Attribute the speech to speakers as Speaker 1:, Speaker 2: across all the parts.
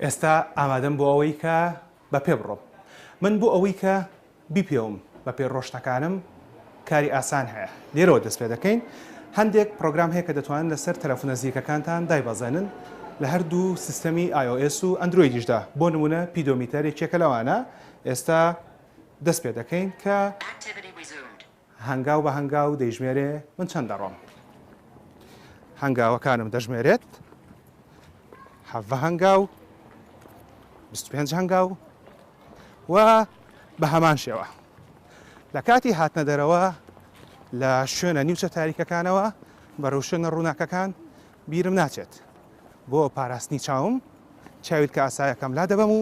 Speaker 1: ئێستا ئامادەم بۆ ئەوەی کە بە پێ بڕۆم. من بۆ ئەوەی کە بیپێوم بە پێ ڕۆشتەکانم کاری ئاسان هەیە. لێرەوە دەست پێ دەکەین. هەندێک پڕۆگرام هەیە کە دەتوانن لەسەر تەلەفونە زیرەکەکانتان دایبەزێنن لە هەردوو سیستەمی iOS و ئەندرۆیدیشدا. بۆ نموونە pedometer یەکێکە لەوانە. ئێستا دەست پێ دەکەین کە هەنگاو بە هەنگاو دەیژمێرێ من چەند دەڕۆم. هەنگاوەکانم دەژمێرێت. 17 هەنگاو، 25 هەنگاو و بە هەمان شێوە. لە کاتی هاتنە دەرەوە لە شوێنە نیوچە تاریکەکانەوە بەرەو شوێنە ڕووناکەکان بیرم ناچێت. بۆ پاراستنی چاوم چاویلکە ئاسایەکەم لا دەبەم و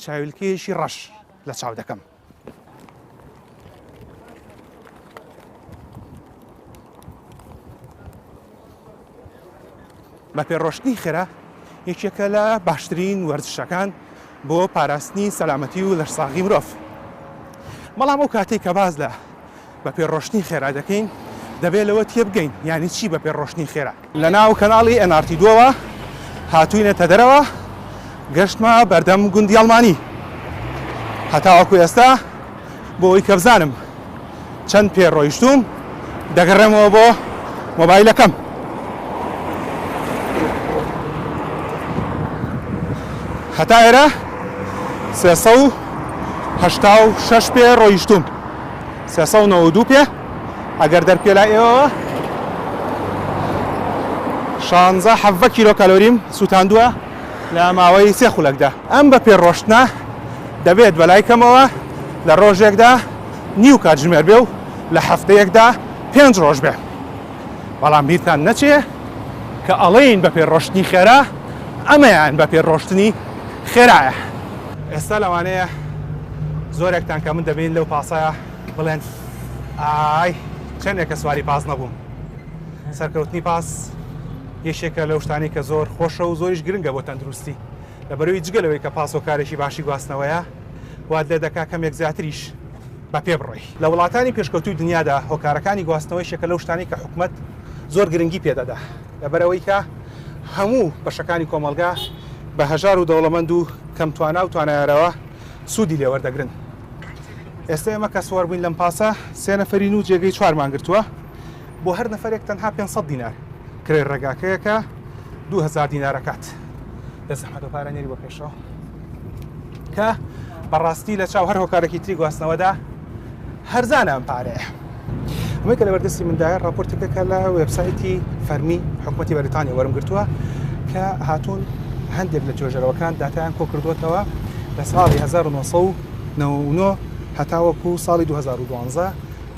Speaker 1: چاویلکەیەکی ڕەش لە چاو دەکەم. بە پێ ڕۆشتنی خێرا یەکێکە لە باشترین وەرزشەکان بۆ پاراستنی سەلامەتی و لەشساغی مرۆڤ. بەڵام ئەو کاتەی کە باس لە بە پێ ڕۆشتنی خێرا دەکەین دەبێت لەوە تێبگەین یانی چی بە پێ ڕۆشتنی خێرا. لە ناو کەناڵی NRT دووەوە هاتووینەتە دەرەوە گەشتمە بەردەم گوندی ئەڵمانی هەتاوەکو ئێستا بۆ ئەوەی کە بزانم چەند پێ ڕۆیشتووم دەگەڕێمەوە بۆ مۆبایلەکەم. هەتا ئێرە 386 پێ ڕۆیشتووم 392 پێ ئەگەر دەرپێ لای ئێوەوە شانزە حەڤە کیلۆ کالۆریم سووتاندووە لە ماوەی سێ خولەکدا. ئەم بە پێ ڕۆشتنە دەبێت بەلای کەمەوە لە ڕۆژێکدا نیو کاتژمێر بێ و لە هەفتەیەکدا پێنج ڕۆژ بێ. بەڵام بیرتان نەچێ کە ئەڵێین بە پێ ڕۆشتنی خێرا، ئەمەیان بە پێ ڕۆشتنی خێرایە. ئێستا لەوانەیە زۆرێکتان کە من دەبین لەو پاسەیا بڵێن ئای چەندێکە سواری پاس نەبووم. سەرکەوتنی پاس یەکێکە لەو شتانەی کە زۆر خۆشە و زۆریش گرنگە بۆ تەندروستی. لەبەرئەوەی جگە لەوەی کە پاس هۆکارێکی باشی گواستنەوەیە، وات لێ دەکا کەمێک زیاتریش بە پێ بڕۆی. لە وڵاتانی پێشکەوتووی دنیادا هۆکارەکانی گواستنەوە یەکێکە لەو شتانەی کە حکومەت زۆر گرنگی پێ دەدا. لەبەرئەوەی کە هەموو بەشەکانی کۆمەڵگا بە هەژار و دەوڵەمەند و کەم توانا و توانایارەوە سوودی لێ وەردەگرن. ئێستا ئێمە کە سوار بووین لەم پاسە سێ نەفەرین و جێگەی چوارمان گرتووە. بۆ هەر نەفەرێک تەنها 500 دینار کرێی ڕێگاکەیە کە 2000 دینار ئەکات. بێ زەحمەت ئەو پارە نێری بۆ پێشەوە کە بەڕاستی لە چاو هەر هۆکارێکی تری گواستنەوەدا هەرزانە ئەم پارەیە. ئەمەی کە لەبەردەستی مندایە راپۆرتێکە کە لە وێبسایتی فەرمی حکوومەتی بەریتانیا وەرم گرتووە کە هاتوون هەندێک لە توێژەرەوەکان داتایان کۆکردووەتەوە لە ساڵی 1999 هەتاوەکو ساڵی 2012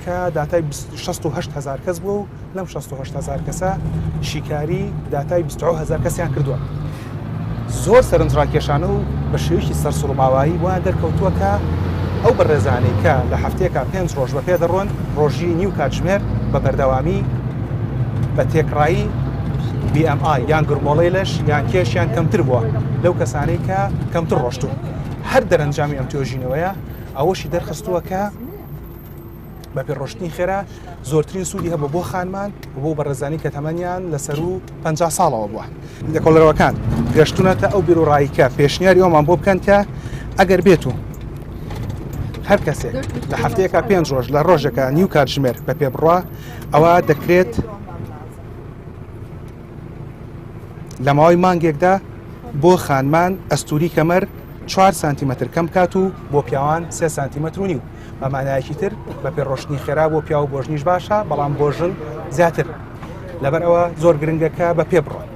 Speaker 1: کە داتای 68 هزار کەس بووە و لەم 68 هزار کەسە شیکاری داتای 29 هزار کەسیان کردووە. زۆر سەرنجڕاکێشانە و بە شێوەیەکی سەرسوڕماوایی بۆیان دەرکەوتووە کە ئەو بەڕێزانەی کە لە هەفتەیەکا پێنج ڕۆژ بە پێ دەڕۆن، ڕۆژی نیو کاتژمێر بە بەردەوامی بە تێکڕایی BMI یان گرمۆڵەی لەش یان کێشیان کەمتر بووە لەو کەسانەی کە کەمتر ڕۆشتوون. هەر دەرەنجامی ئەم توێژینەوەیە ئەوەشی دەرخستووە کە بە پێ ڕۆشتنی خێرا زۆرترین سوودی هەبوو بۆ خانمان و بۆ بەڕێزانی کە تەمەنیان لە سەروو 50 ساڵەوە بووە. لێکۆڵەرەوەکان گەشتونەتە ئەو بیروڕای کە پێشنیاری ئەومان بۆ بکەن کە ئەگەر بێت و هەر کەسێک لە هەفتەیەکە پێنج ڕۆژ لە ڕۆژێکە نیو کاتژمێر بە پێ بڕوا ئەوە دەکرێت لە ماوەی مانگێکدا بۆ خانمان ئەستوری کەمەر 4 سانتیمەتر کەم بکات و بۆ پیاوان 3 سانتیمەتر و نیو. بە مانایەکی تر بە پێ ڕۆشتنی خێرا بۆ پیاو بۆ ژنیش باشە بەڵام بۆ ژن زیاتر لەبەر ئەوە زۆر گرنگە کە بە پێ بڕۆن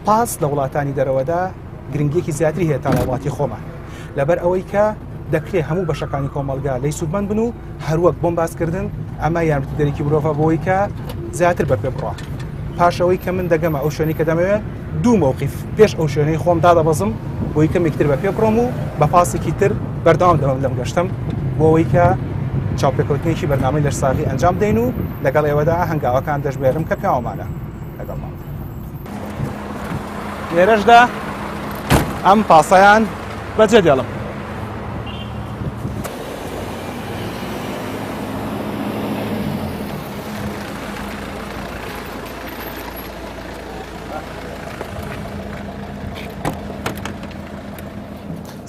Speaker 1: پاس لە وڵاتانی دەرەوەدا گرنگیەکی زیاتری هەیە تا لە وڵاتی خۆمان لەبەر ئەوەی کە دەکرێت هەموو بەشەکانی کۆمەڵگا لی سوودمەند بن و هەروەک بۆم باسکردن ئەمە یارمەتیدەرێکی مرۆڤە بۆی کە زیاتر بە پێ بڕە پاشەوەی کە من دەگەمە ئەو شوێنی کە دەمەوێت دوو مەوقیف پێش ئەو شوێنەی خۆم دادەبەزم بۆی کەمێک تر بە پێ بڕۆم و بە پاسێکی تر بەردەوام دەبم لەم گەشتم بۆ ئەوەی کە چاوپێکەوتنێکی بەرنامەی لەشساغی ئەنجام بدەین و لەگەڵ ئێوەدا هەنگاوەکان دەژمێرم کە پیاوەمانە لەگەڵمان لێرەشدا ئەم پاسەیان بەجێ دێڵم.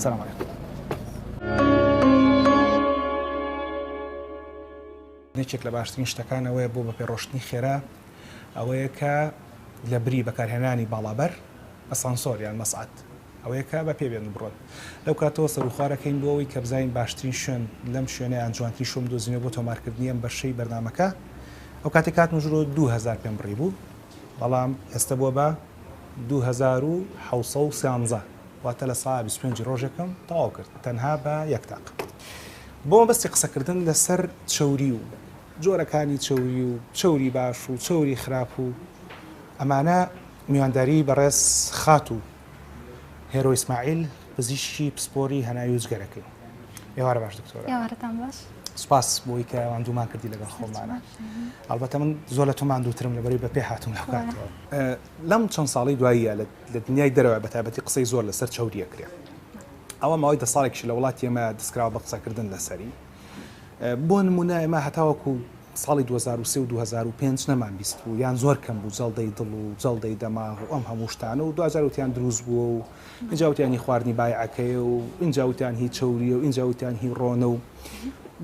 Speaker 1: سلام علیکم. یەکێک لە باشترین شتەکان ئەوەیە بۆ بەپێ ڕۆشتنی خێرا ئەوەیە کە لە بری بەکارهێنانی باڵابەر، ئەسانسۆر یان مەسعەد، ئەوەیە کە بە پێ بێن و بڕۆن. لەو کاتەوە سەروخوارەکەین بۆ ئەوەی کە بزانین باشترین شوێن لەم شوێنە یان جوانترین شوێن بدۆزینەوە بۆ تۆمارکردنی ئەم بەشەی بەرنامەکە. ئەو کاتەی کە هاتمە ژوورەوە 2000 پێم بڕی بوو، بەڵام ئێستە بووە بە 2713 واتە لە سەعا 25 ڕۆژێکم تەواو کرد تەنها بە یەک تاق. بۆ مەبەستی قسەکردن لەسەر چەوری و جۆرەکانی چەوری و چەوری باش و چەوری خراپ و ئەمانە میوانداری بەڕێز خاتوو هێرۆ ئیسماعیل پزیشکی پسپۆری هەناوی و جگەرەکەی. ئێوارە باش دکتۆرە.
Speaker 2: ئێوارەتان باش.
Speaker 1: سپاس بۆی کە ماندوومان کردی لەگەڵ خۆمانە. ئەڵبەتە من زۆر لە تۆ ماندووترم لەبەرەی بە پێ هاتووم لەو کاتەوە. لەم چەند ساڵەی دواییە لە دنیای دەرەوە بە تایبەتی قسەی زۆر لەسەر چەوری ئەکرێ. ئەوە ماوەی دە ساڵێکیشە لە وڵاتی ئێمە دەستکراوە بە قسەکردن لەسەری. بۆ نموونە ئێمە هەتاوەکو ساڵی 2003 و 2005 نەمان بیست بوو یان زۆر کەم بوو جەڵدەی دڵ و جەڵدەی دەماغ و ئەم هەموو شتانە و دواجار وتیان دروست بووە و ئینجا وتیان هی خواردنی بایعەکەیە و ئینجا وتیان هی چەوریە و ئینجا وتیان هی ڕۆنە و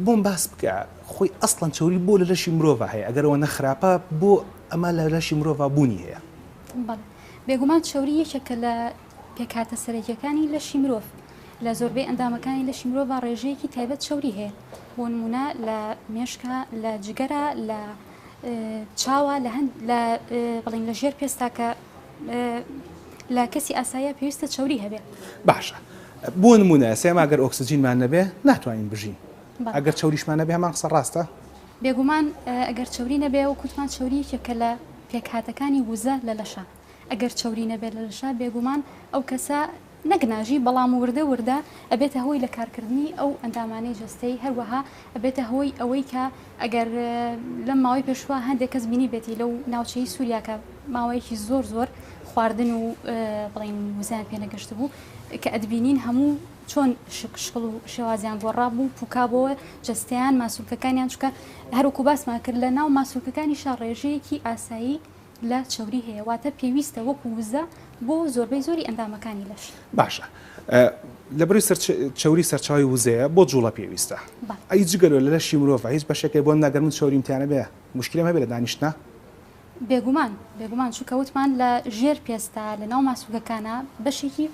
Speaker 1: بۆم باس بکە خۆی ئەسڵەن چەوری بۆ لە لەشی مرۆڤ هەیە ئەگەر ئەوە نەخراپە بۆ ئەمە لە لەشی مرۆڤ بوونی هەیە؟
Speaker 2: بەڵێ بێگومان چەوری یەکێکە لە پێکهاتە سەرەکیەکانی لەشی مرۆڤ، لە زۆربەی ئەندامەکانی لەشی مرۆڤا ڕێژەیەکی تایبەت چەوری هەیە، بۆ نموونە لە مێشکا، لە جگەرا، لە چاوا، لە هەند لە بڵین لە ژێر پێستا کە لە کەسی ئاساییە پێویستە چەوری هەبێ.
Speaker 1: باشە بۆ نموونە ئێستا ئێمە ئەگەر ئۆکسجینمان نەبێ ناتوانین بژین، ئەگەر چەوریشمان نەبێ هەمان قسە ڕاستە؟
Speaker 2: بێگومان ئەگەر چەوری نەبێ وەک وتمان چەوری یەکێکە لە پێکهاتەکانی وزە لە لەشا، ئەگەر چەوری نەبێت لە لەشا بێگومان ئەو کەسە نەک ناژی بەڵام وردە وردە ئەبێتە هۆی لە کارکردنی ئەو ئەندامانەی جەستەی هەروەها ئەبێتە هۆی ئەوەی کە ئەگەر لەم ماوەی پێشوە هەندێک کەس بینیبێتی لەو ناوچەی سووریا کە ماوەیەکی زۆر زۆر خواردن و بڵین وزیان پێ نەگەشتبوو کە ئەدبینین هەموو چۆن شکڵ و شێوازیان گۆڕابوو پوکابەوە جەستەیان ماسولکەکانیان چکە هەروکو باسمان کرد لە ناو ماسولکەکانیشا ڕێژەیەکی ئاسایی لە چەوری هەیە واتە پێویستە وەکو وزە بۆ زۆربەی زۆری ئەندامەکانی لەش.
Speaker 1: باشە لەبەرەی چەوری سەرچاوەی وزەیە بۆ جوڵە پێویستە ئەی جگە لە لەشی مرۆڤ هیچ بەشێک هەیە بۆ نمونە گەر من چەوریم تیا نەبێ موشکیلەم هەبێ لە دانیشتنا؟
Speaker 2: بێگومان بێگومان چونکە وتمان لە ژێر پێستا لە ناو ماسولکەکانا بەشێکی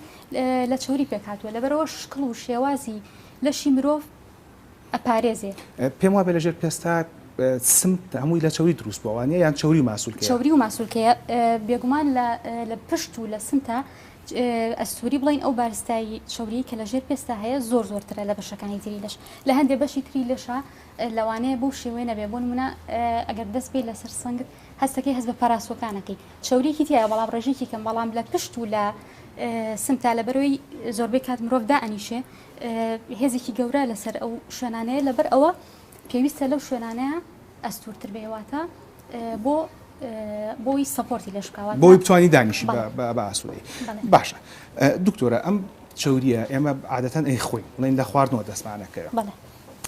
Speaker 2: لە چەوری پێکهاتووە لەبەرئەوە شکڵ و شێوازی لەشی مرۆڤ ئەپارێزێ.
Speaker 1: پێم وابێ لە ژێر پێستا سم هەمووی لە چەوری دروست بووە وانیە یان چەوری و ماسولکەیە؟
Speaker 2: چەوری و ماسولکەیە بێگومان لە لە پشت و لە سمتا ئەستوری بڵین ئەو بارستایی چەوریی کە لە ژێر پێستا هەیە زۆر زۆرترە لە بەشەکانی تری لەش لە هەندێک بەشی تری لەشا لەوانەیە بەو شێوەیە نەبێ بۆ نمونە ئەگەر دەست بێ لەسەر سنگت هەستەکەی هەست بە پەراسوەکانەکەی چەوریکی تایە بەڵام ڕێژێکی کەم بەڵام لە پشت و لە سمتا لەبەرەوەی زۆربەی کات مرۆڤ دائەنیشێ هێزێکی گەورە لەسەر ئەو شوێنانەیە لەبەر ئەوە پێویستە لەو شوێنانەیە ئەستورتر بێ واتە بۆ بۆی support ی لەش بکات
Speaker 1: بۆی بتوانی دانیشی بە ئاسوودەی باشە دکتۆرە ئەم چەوریە ئێمە عادەتەن ئەی خۆی بڵێن لە خواردنەوە دەستمانەکەوێت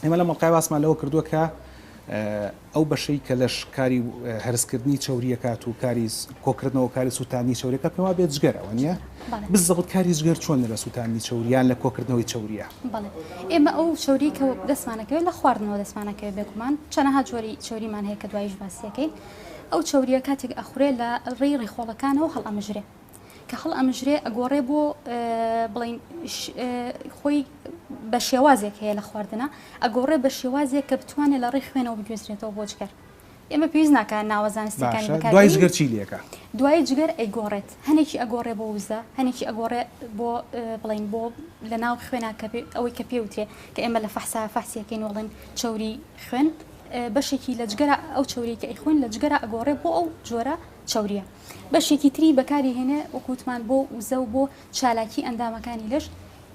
Speaker 1: ئێمە لە مەڵقای باسمان لەوە کردووە کە ئەو بەشەی کە لەش کاری هەرسکردنی چەوری ئەکات و کاری کۆکردنەوە و کاری سووتاندنی چەوریەکە پێم وابێت جگەرە وانیە؟
Speaker 2: بەڵێ.
Speaker 1: بزەبت کاری جگەر چۆنە لە سووتاندنی چەوری یان لە کۆکردنەوەی چەوریە؟
Speaker 2: بەڵێ ئێمە ئەو چەوری کە دەستمانەکەوێت لە خواردنەوە دەستمانەکەوێت بێگومان چەنەها جۆری چەوریمان هەیە کە دواییش باسیەکەین ئەو چەوریە کاتێک ئەخورێ لە ڕێی ڕیخۆڵەکانەوە هەڵئەمژرێ کە هەڵئەمژرێ ئەگۆڕێ بۆ بڵین خۆی بە شێوازێک هەیە لە خواردنە ئەگۆڕێ بە شێوازێک کە بتوانێت لە ڕێی خوێنەوە بگوێزرێتەوە بۆ جگەر ئێمە پێویست ناکە ناوە زانستیەکانی
Speaker 1: بەکار دوای جگەر چی لێکە؟
Speaker 2: دوای جگەر ئەیگۆڕێت هەنێکی ئەگۆڕێ بۆ وزە هەنێکی ئەگۆڕێ بۆ بڵین بۆ لە ناو خوێنا کە ئەوەی کە پێوترێ کە ئێمە لە فەحسا فەحسیەکەین وڵێن چەوری خوێن بەشێکی لە جگەرە ئەو چەوری کە ئەیخۆین لە جگەرە ئەگۆڕێ بۆ ئەو جۆرە چەوریە بەشێکی تری بەکاری هێنێ وەکو وتمان بۆ وزە و بۆ چالاکی ئەندامەکانی لەش،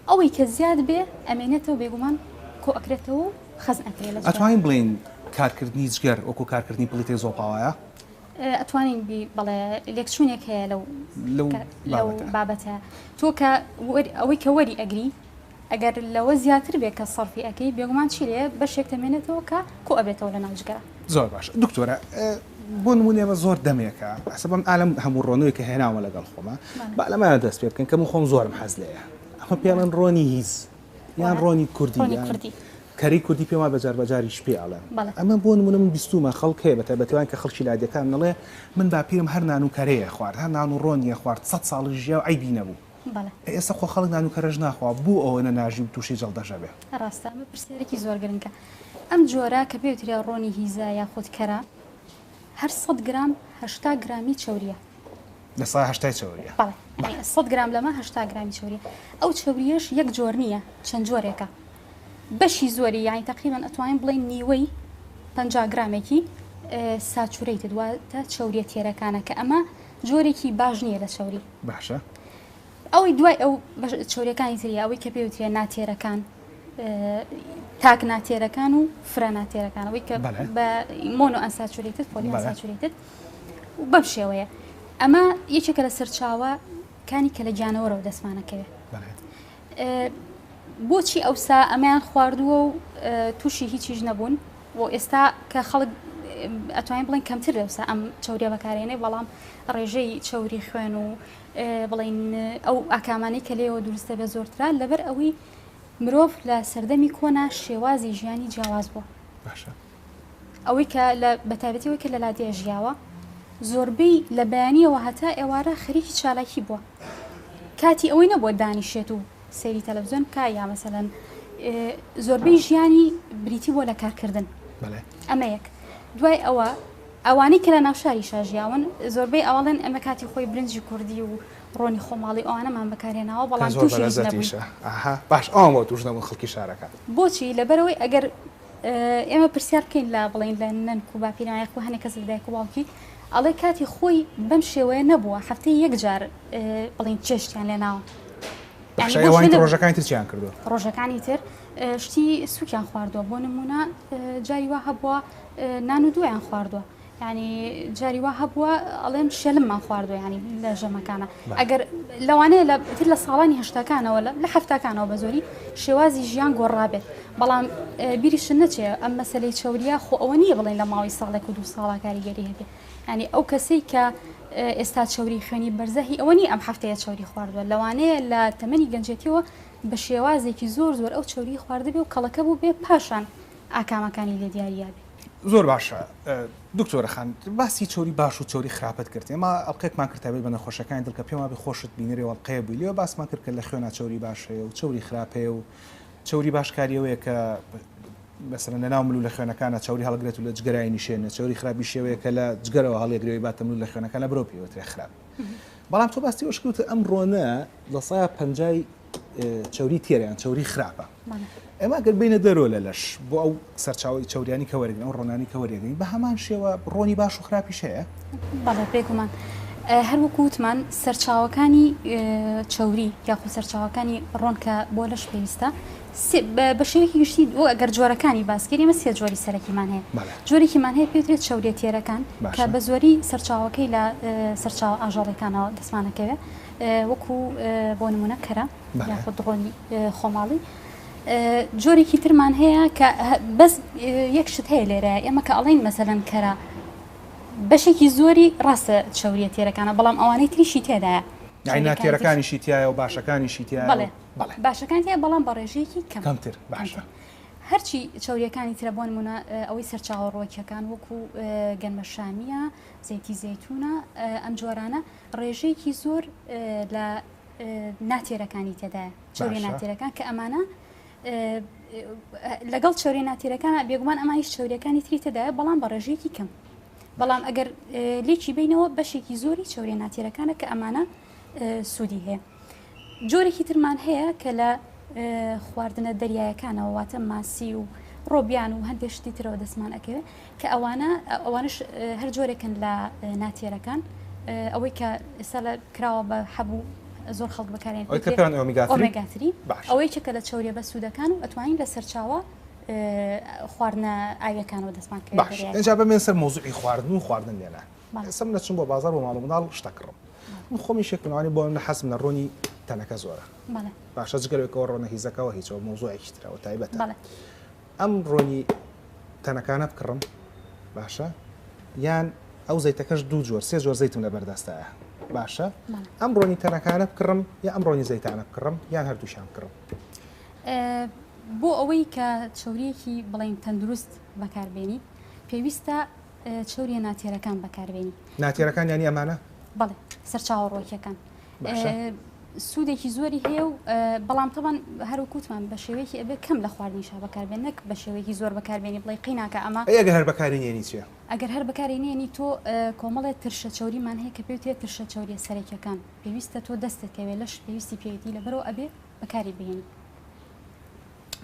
Speaker 2: ئەوەی کە زیاد بێ ئەمێنێتەوە بێگومان کۆ ئەکرێتەوە و خەزن ئەکرێ لە جگەرا.
Speaker 1: ئەتوانین بڵێین کارکردنی جگەر وەکو کارکردنی پڵیتەی زۆپا وایە؟
Speaker 2: ئەتوانین بی بەڵێ لێکچوونێک هەیە لەو لەو بابەتە تۆ کە ئەوەی کە وەری ئەگری ئەگەر لەوە زیاتر بێ کە سەرفی ئەکەی بێگومان چی لێیە بەشێک دەمێنێتەوە کە کۆ ئەبێتەوە لە ناو جگەرە.
Speaker 1: زۆر باشە دکتۆرە بۆ نمونە ئێمە زۆر دەمێکە حسە بەم ئالەم هەموو ڕۆنەوەی کە هێناومە لەگەڵ خۆمە با لەمانە دەست پێ بکەن کە من خۆم زۆرم حەز لێیە. ئەمە پێڵێن ڕۆنی هیز یان ڕۆنی کوردی
Speaker 2: کوردی
Speaker 1: کەری کوردی پێم وایە بە جاربەجاریش پێ ئەڵێن. ئەمە بۆ نموونە من بیستوومە خەڵک هەیە بە تایبەتی وان کە خەڵکی لادێکان ئەڵێ من باپیرم هەر نان و کەرەیە خوارد هەر نان و ڕۆنیە خوارد سەد ساڵیش ژیا و عەیبی نەبوو. ئەی ئێستا خۆ خەڵک نان و کەرەش ناخوا بۆ ئەوەنە ناژی و تووشی جەڵدەش ئەبێ؟
Speaker 2: ڕاستە ئەمە پرسیارێکی زۆر گرنگە. ئەم جۆرە کە پێی وترێ ڕۆنی هیزە یاخود کەرە هەر سەد گرام 80 گرامی چەوریە.
Speaker 1: 80% چەوریە.
Speaker 2: بەڵێ 100 گرام لەمە 80 گرامی چەوریە. ئەو چەوریەش یەک جۆر نییە چەند جۆرێکە. بەشی زۆری یانی تەقریبەن ئەتوانین بڵێین نیوەی 50 گرامێکی saturated واتە چەوریە تێرەکانە کە ئەمە جۆرێکی باش نییە لە چەوری.
Speaker 1: باشە.
Speaker 2: ئەوەی دوای ئەو چەوریەکانی تری ئەوەی کە پێوترێ ناتێرەکان تاک ناتێرەکان و فرە ناتێرەکان ئەوەی کە بە monounsaturated polyunsaturated و بەم شێوەیە ئەمە یەکێکە لە سەرچاوە کانی کە لە گیانەوەرەوە دەستمانەکەوێت بۆچی ئەوسا ئەمەیان خواردووە و تووشی هیچیش نەبوون و ئێستا کە خەڵک ئەتوانین بڵێن کەمتر لەوسا ئەم چەوریە بەکارێنێ بەڵام ڕێژەی چەوری خوێن و بڵێن ئەو ئاکامانەی کە لێەوە دروستە بێ زۆرترا لەبەر ئەوەی مرۆڤ لە سەردەمی کۆنا شێوازی ژیانی جیاواز بووە.
Speaker 1: باشە.
Speaker 2: ئەوەی کە لە بەتایبەتی ئەوەی کە لە لادێ ژیاوە زۆربەی لە بەیانیەوە هەتا ئێوارە خەریکی چالاکی بووە کاتی ئەوەی نەبووە دانیشێت و سەیری تەلەڤزیۆن بکا یا مەسەلەن زۆربەی ژیانی بریتی بووە لە کارکردن ئەمە یەک دوای ئەوە ئەوانەی کە لە ناوشاریشا ژیاون زۆربەی ئەوەڵێن ئەمە کاتی خۆی برنجی کوردی و ڕۆنی خۆماڵی ئەوانەمان بەکارهێناوە بەڵام تووشی هیچ نەبووین.
Speaker 1: باش ئەوان بۆ تووش نەبوون خەڵکی شارەکان.
Speaker 2: بۆچی؟ لەبەرئەوەی ئەگەر ئێمە پرسیار بکەین لە بڵێین لە نەنک و باپیران یاخو هەنێک کەس لە دایک و باوکی ئەڵێ کاتی خۆی بەم شێوەیە نەبووە هەفتەی یەک جار بڵێین چێشتیان لێناوە.
Speaker 1: باشە ئەوانی تر ڕۆژەکانی تر چیان کردووە؟
Speaker 2: ڕۆژەکانی تر شتی سووکیان خواردووە بۆ نموونە جاری وا هەبووە نان و دویان خواردووە ینی جاری وا هەبووە ئەڵێن شێلممان خواردووە ینی لە ژەمەکانە ئەگەر لەوانەیە لە تر لە ساڵانی هەشتاکانەوە لە حەفتاکانەوە بە زۆری شێوازی ژیان گۆڕابێت بەڵام بیریشت نەچێ ئەم مەسەلەی چەوریە خۆ ئەوە نییە بڵێن لە ماوەی ساڵێک و دوو ساڵا کاریگەری هەبێ ینی ئەو کەسەی کە ئێستا چەوری خوێنی بەرزە هی ئەوە نییە ئەم هەفتەیە چەوری خواردووە لەوانەیە لە تەمەنی گەنجێتیەوە بە شێوازێکی زۆر زۆر ئەو چەوری خواردبێ و کەڵەکە بوو بێ پاشان ئاکامەکانی لێ دیاریە بێ.
Speaker 1: زۆر باشە دکتۆرە خان باسی چەوری باش و چەوری خراپت کرد ئێمە ئەڵلقەیەکمان کرد تایبەت بە نەخۆشەکانی دڵ کە پێم وابێ خۆشت بینەری ئەو ئەڵلقەیە بووی لێوە باسمان کرد کە لە خوێنا چەوری باش هەیە و چەوری خراپ هەیە و چەوری باش کاری ئەوەیە کە مەسەلەن لە ناو ملوولە خوێنەکانە چەوری هەڵگرێت و لە جگەرای نیشێنێت چەوری خراپی شێوەیە کە لە جگەرەوە هەڵیەگرێ و باتە ملوولە خوێنەکان لە برەوە پێی وترێ خراپ بەڵام تۆ باسی ئەوەش کرد ئەم ڕۆنە لە سەیا پەنجای چەوری تێرە یان چەوری خراپە ئێمە گەر بینە دەرەوە لە لەش بۆ ئەو سەرچاوی چەوریانی کە وەرگن ئەو ڕۆنانی کە وەرگین بە هەمان شێوە ڕۆنی باش و خراپیش هەیە
Speaker 2: بەڵێ بێگومان هەر وەکو وتمان سەرچاوەکانی چەوری یاخود سەرچاوەکانی ڕۆن کە بۆ لەش پێویستە بە شێوەیەکی گشتی و ئەگەر جۆرەکانی باسکەین ئێمە سێ جۆری سەرەکیمان هەیە جۆرێکیمان هەیە پێترێت چەوریە تێرەکان کە بە زۆری سەرچاوەکەی لە سەرچاوە ئاژەڵەکانەوە دەستمانەکەوێت وەکو بۆ نمونە کەرە یاخود ڕۆنی خۆماڵی جۆرێکی ترمان هەیە کە بەس یەک شت هەیە لێرە ئێمە کە ئەڵین مەسەلەن کەرە بەشێکی زۆری ڕاستە چەوریە تێرەکانە بەڵام ئەوانەی تریشی تێدایە.
Speaker 1: یانی ناتێرەکانیشی تیایە و باشەکانیشی تیایە
Speaker 2: بەڵێ بەڵێ باشەکان تیایە بەڵام بە ڕێژەیەکی کەم
Speaker 1: کەمتر باشە.
Speaker 2: هەرچی چەوریەکانی ترە بۆ نمونە ئەوەی سەرچاوە ڕووەکیەکان وەکو گەنمەشامیە زەیتی زەیتونە ئەم جۆرانە ڕێژەیەکی زۆر لە ناتێرەکانی تێدایە چەوریە ناتێرەکان کە ئەمانە لەگەڵ چەوریە ناتێرەکان بێگومان ئەمانیش چەوریەکانی تری تێدایە بەڵام بە ڕێژەیەکی کەم بەڵام ئەگەر لێکی بینەوە بەشێکی زۆری چەوریە ناتێرەکانە کە ئەمانە سوودی هەیە جۆرێکی ترمان هەیە کە لە خواردنە دەریایەکانەوە واتە ماسی و ڕۆبیان و هەندێک شتی ترەوە دەستمان ئەکەوێت کە ئەوانە ئەوانش هەر جۆرێکن لە ناتێرەکان ئەوەی کە ئێستا لە کراوە بە حەبوو زۆر خەڵک بەکارێن
Speaker 1: omega
Speaker 2: three ئەوەی کە لە چەوریە بەسوودەکان و ئەتوانین لە سەرچاوە خواردنە ئاویەکانەوە دەستمان
Speaker 1: کەوێت باش ئینجا بمێن سەر مەوزوعی خواردن و خواردن لێنان ئێستا من ئەچم بۆ بازاڕ بۆ ماڵ و منداڵ شتە کڕم من خۆم ئیشێک بنوانی بۆ من حەزم لە ڕۆنی تەنەکە زۆرە باشە جگە لەوەی ڕۆنە هیزەکەوە هیچەوە مەوزوعێکی ترەوە تایبەتە ئەم ڕۆنی تەنەکانە بکڕم باشە یان ئەو زەیتەکەش دوو جۆر سێ جۆر زەیتم لە بەردەستایە. باشە ئەم ڕۆنی تەنەکانە بکڕم یا ئەم ڕۆنی زەیتانە بکڕم یان هەردووشیان بکڕم؟
Speaker 2: بۆ ئەوەی کە چەوریەکی بڵین تەندروست بەکاربێنی پێویستە چەوریە ناتێرەکان بەکاربێنی.
Speaker 1: ناتێرەکان یانی ئەمانە؟
Speaker 2: بەڵێ سەرچاوە ڕوەکیەکان. سوودێکی زۆری هەیە و بەڵام تەبان هەر وەکوتمان بە شێوەیەکی ئەبێ کەم لە خواردنیشا بەکاربێن نەک بە شێوەیەکی زۆر بەکاربێنی بڵێ قیناکە ئەمە.
Speaker 1: ئەی ئەگەر هەر بەکاری نێنی چیە؟
Speaker 2: ئەگەر هەر بەکاری نێنی تۆ کۆمەڵێ ترشە چەوریمان هەیە کە پێوترێ ترشە چەوریە سەرەکیەکان پێویستە تۆ دەستت کەوێ لەش پێویستی پێیەتی لەبەرئەوە ئەبێ بەکاری بهێنی.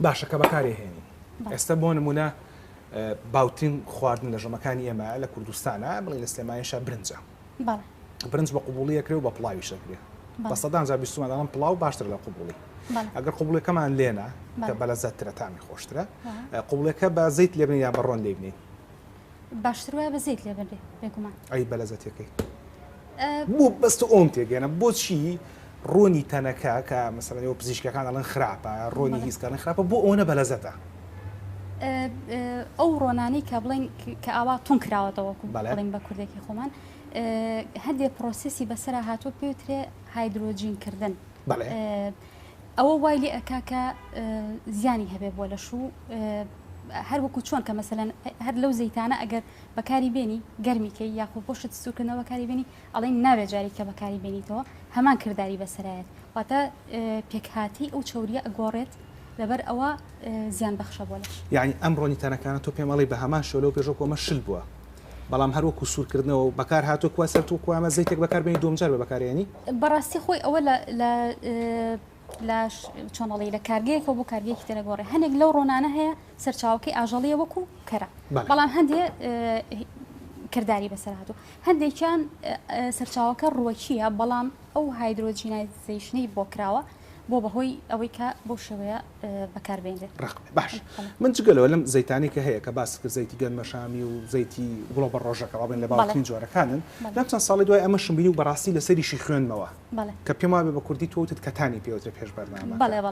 Speaker 1: باشە کە بەکاری هێنی ئێستا بۆ نمونە باوترین خواردن لە ژەمەکانی ئێمە لە کوردستانە بڵێ لە سلێمانیشا برنجە برنج بە قوبوڵی ئەکرێ و بە پڵاویش ئەکرێ بە سەدان جار بیستومە دەڵێن پڵاو باشترە لە قوبوڵی ئەگەر قوبوڵەکەمان لێنا کە بەلەزەتترە تامی خۆشترە قوبوڵەکە بە زەیت لێ بنین یا بە ڕۆن لێ بنین؟
Speaker 2: باشتر وایە بە زەیت لێ بنرێ بێگومان.
Speaker 1: ئەی بەلەزەتەکەی بۆ بەس تۆ ئەوم تێگەیەنە بۆچی ڕۆنی تەنەکە کە مەسەلەن ئێوە پزیشکەکان ئەڵێن خراپە ڕۆنی هیچ کە خراپە بۆ ئەوەنە بەلەزەتە؟
Speaker 2: ئەو ڕۆنانەی کە بڵێن کە ئاوا تون کراوەتەوە وەکو بڵێن بە کوردێکی خۆمان هەندێ پرۆسێسی بەسەرا هاتووە پێوترێ هایدرۆجین کردن ئەوە وای لێ ئەکا کە زیانی هەبێ بۆ لەش و هەر وەکو چۆن کە مەسەلەن هەر لەو زەیتانە ئەگەر بەکاری بێنی گەرمی کەی یاخۆ بۆ شت سوورکردنەوە بەکاری بێنی ئەڵێن نابێ جارێک کە بەکاری بێنیتەوە هەمان کرداری بەسەرایەت واتە پێکهاتەی ئەو چەوریە ئەگۆڕێت لەبەر ئەوە زیان بەخشە بۆ لەش.
Speaker 1: یەعنی ئەم ڕۆنی تەنەکانە تۆ پێم ئەڵێی بە هەمان شێوە لەو پێشەوە کۆمە شل بووە بەڵام هەر وەکو سوورکردنەوە بەکار هاتووە کوا سەر تۆ کوا ئەمە زەیتێک بەکار بێنی دووەم جار بێ بەکارێنی؟
Speaker 2: بەڕاستی خۆی ئەوە لە لە لە چۆن ئەڵێی لە کارگەیەکەوە بۆ کارگەیەکی تر ئەگۆڕێ هەنێک لەو ڕۆنانە هەیە سەرچاوەکەی ئاژەڵیە وەکو کەرە بەڵام هەندێ کرداری بەسەر هاتوو هەندێکیان سەرچاوەکە ڕوەکیە بەڵام ئەو hydrogenization ەی بۆ کراوە بۆ بەهۆی ئەوەی کە بەو شێوەیە بەکار بێنرێت.
Speaker 1: ڕەق بێ باش من جگە لەوە لەم زەیتانەی کە هەیە کە باست کرد زەیتی گەنمەشامی و زەیتی گوڵە بەڕۆژەکە وا بڵێن لە باوترین جۆرەکانن لەم چەند ساڵەی دوای ئەمەشم بینی و بەڕاستی لەسەریشی خوێندمەوە کە پێم وابێ بە کوردی تۆ وتت کەتانی پێ وترێ پێش بەرنامەکە